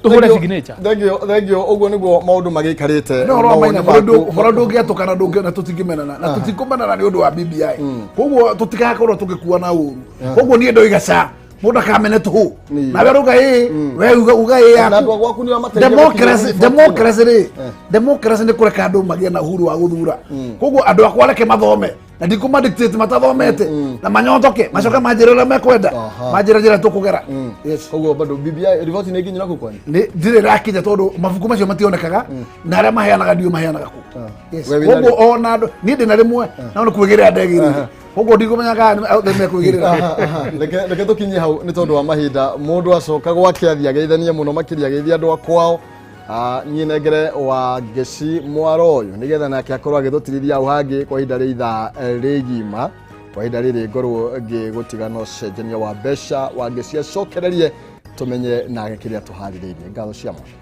Tũhũre signature. Thank you, thank you. Ũguo nĩguo maũndũ magĩikarĩte. No ũhoro wa Mawoni maina maku- ũhoro ndũngĩatũkana ndũngĩ na tũtingĩmenana na tũtikũmenana nĩ ũndũ wa BBI, koguo tũtigakorwo tũgĩkuana ũru. Koguo niĩ ndoiga ca mũndũ akamene tũhũ, nawe rauga ĩ, we uga ĩ Na yaku. andũ a gwaku nĩo mateithia Democracy, gũkinya democracy rĩ, democracy nĩ kũreka andũ magĩe na uhuru wa gũthura. Koguo andũ akwa reke mathome, na ndikũma dictate matathomete, na manyotoke macoke manjĩre ũrĩa mekwenda, manjĩre njĩra tũkũgera. Yes. Koguo bado BBI riboti nĩ nginyu naku kwani? Nĩ ndirĩ rakinya, tondũ mabuku macio mationekaga, na arĩa maheanaga ndiũ maheanaga kũ. Yes. We wĩna Koguo ona andũ niĩ ndĩna rĩmwe no nĩ kwĩgĩrĩra ndegĩrĩire. Koguo ndikũmenya kana nĩ mekũigĩrĩra. Aha, aha. Reke tũkinyie hau nĩ tondũ wa mahinda. Mũndũ acoka gwake athiĩ ageithanie mũno makĩria, ageithie andũ a kwao. Niĩ nengere wa ngeci mwaro ũyũ nĩgetha nake akorwo agĩtũtirithia hau hangĩ kwa ihinda rĩa ithaa rĩgima. Kwa ihinda rĩrĩ ngorwo ngĩgũtiga na ũcenjania wa mbeca. Wa ngeci acokererie tũmenye nake kĩrĩa tũharĩrĩirie. Ngatho cia mũno.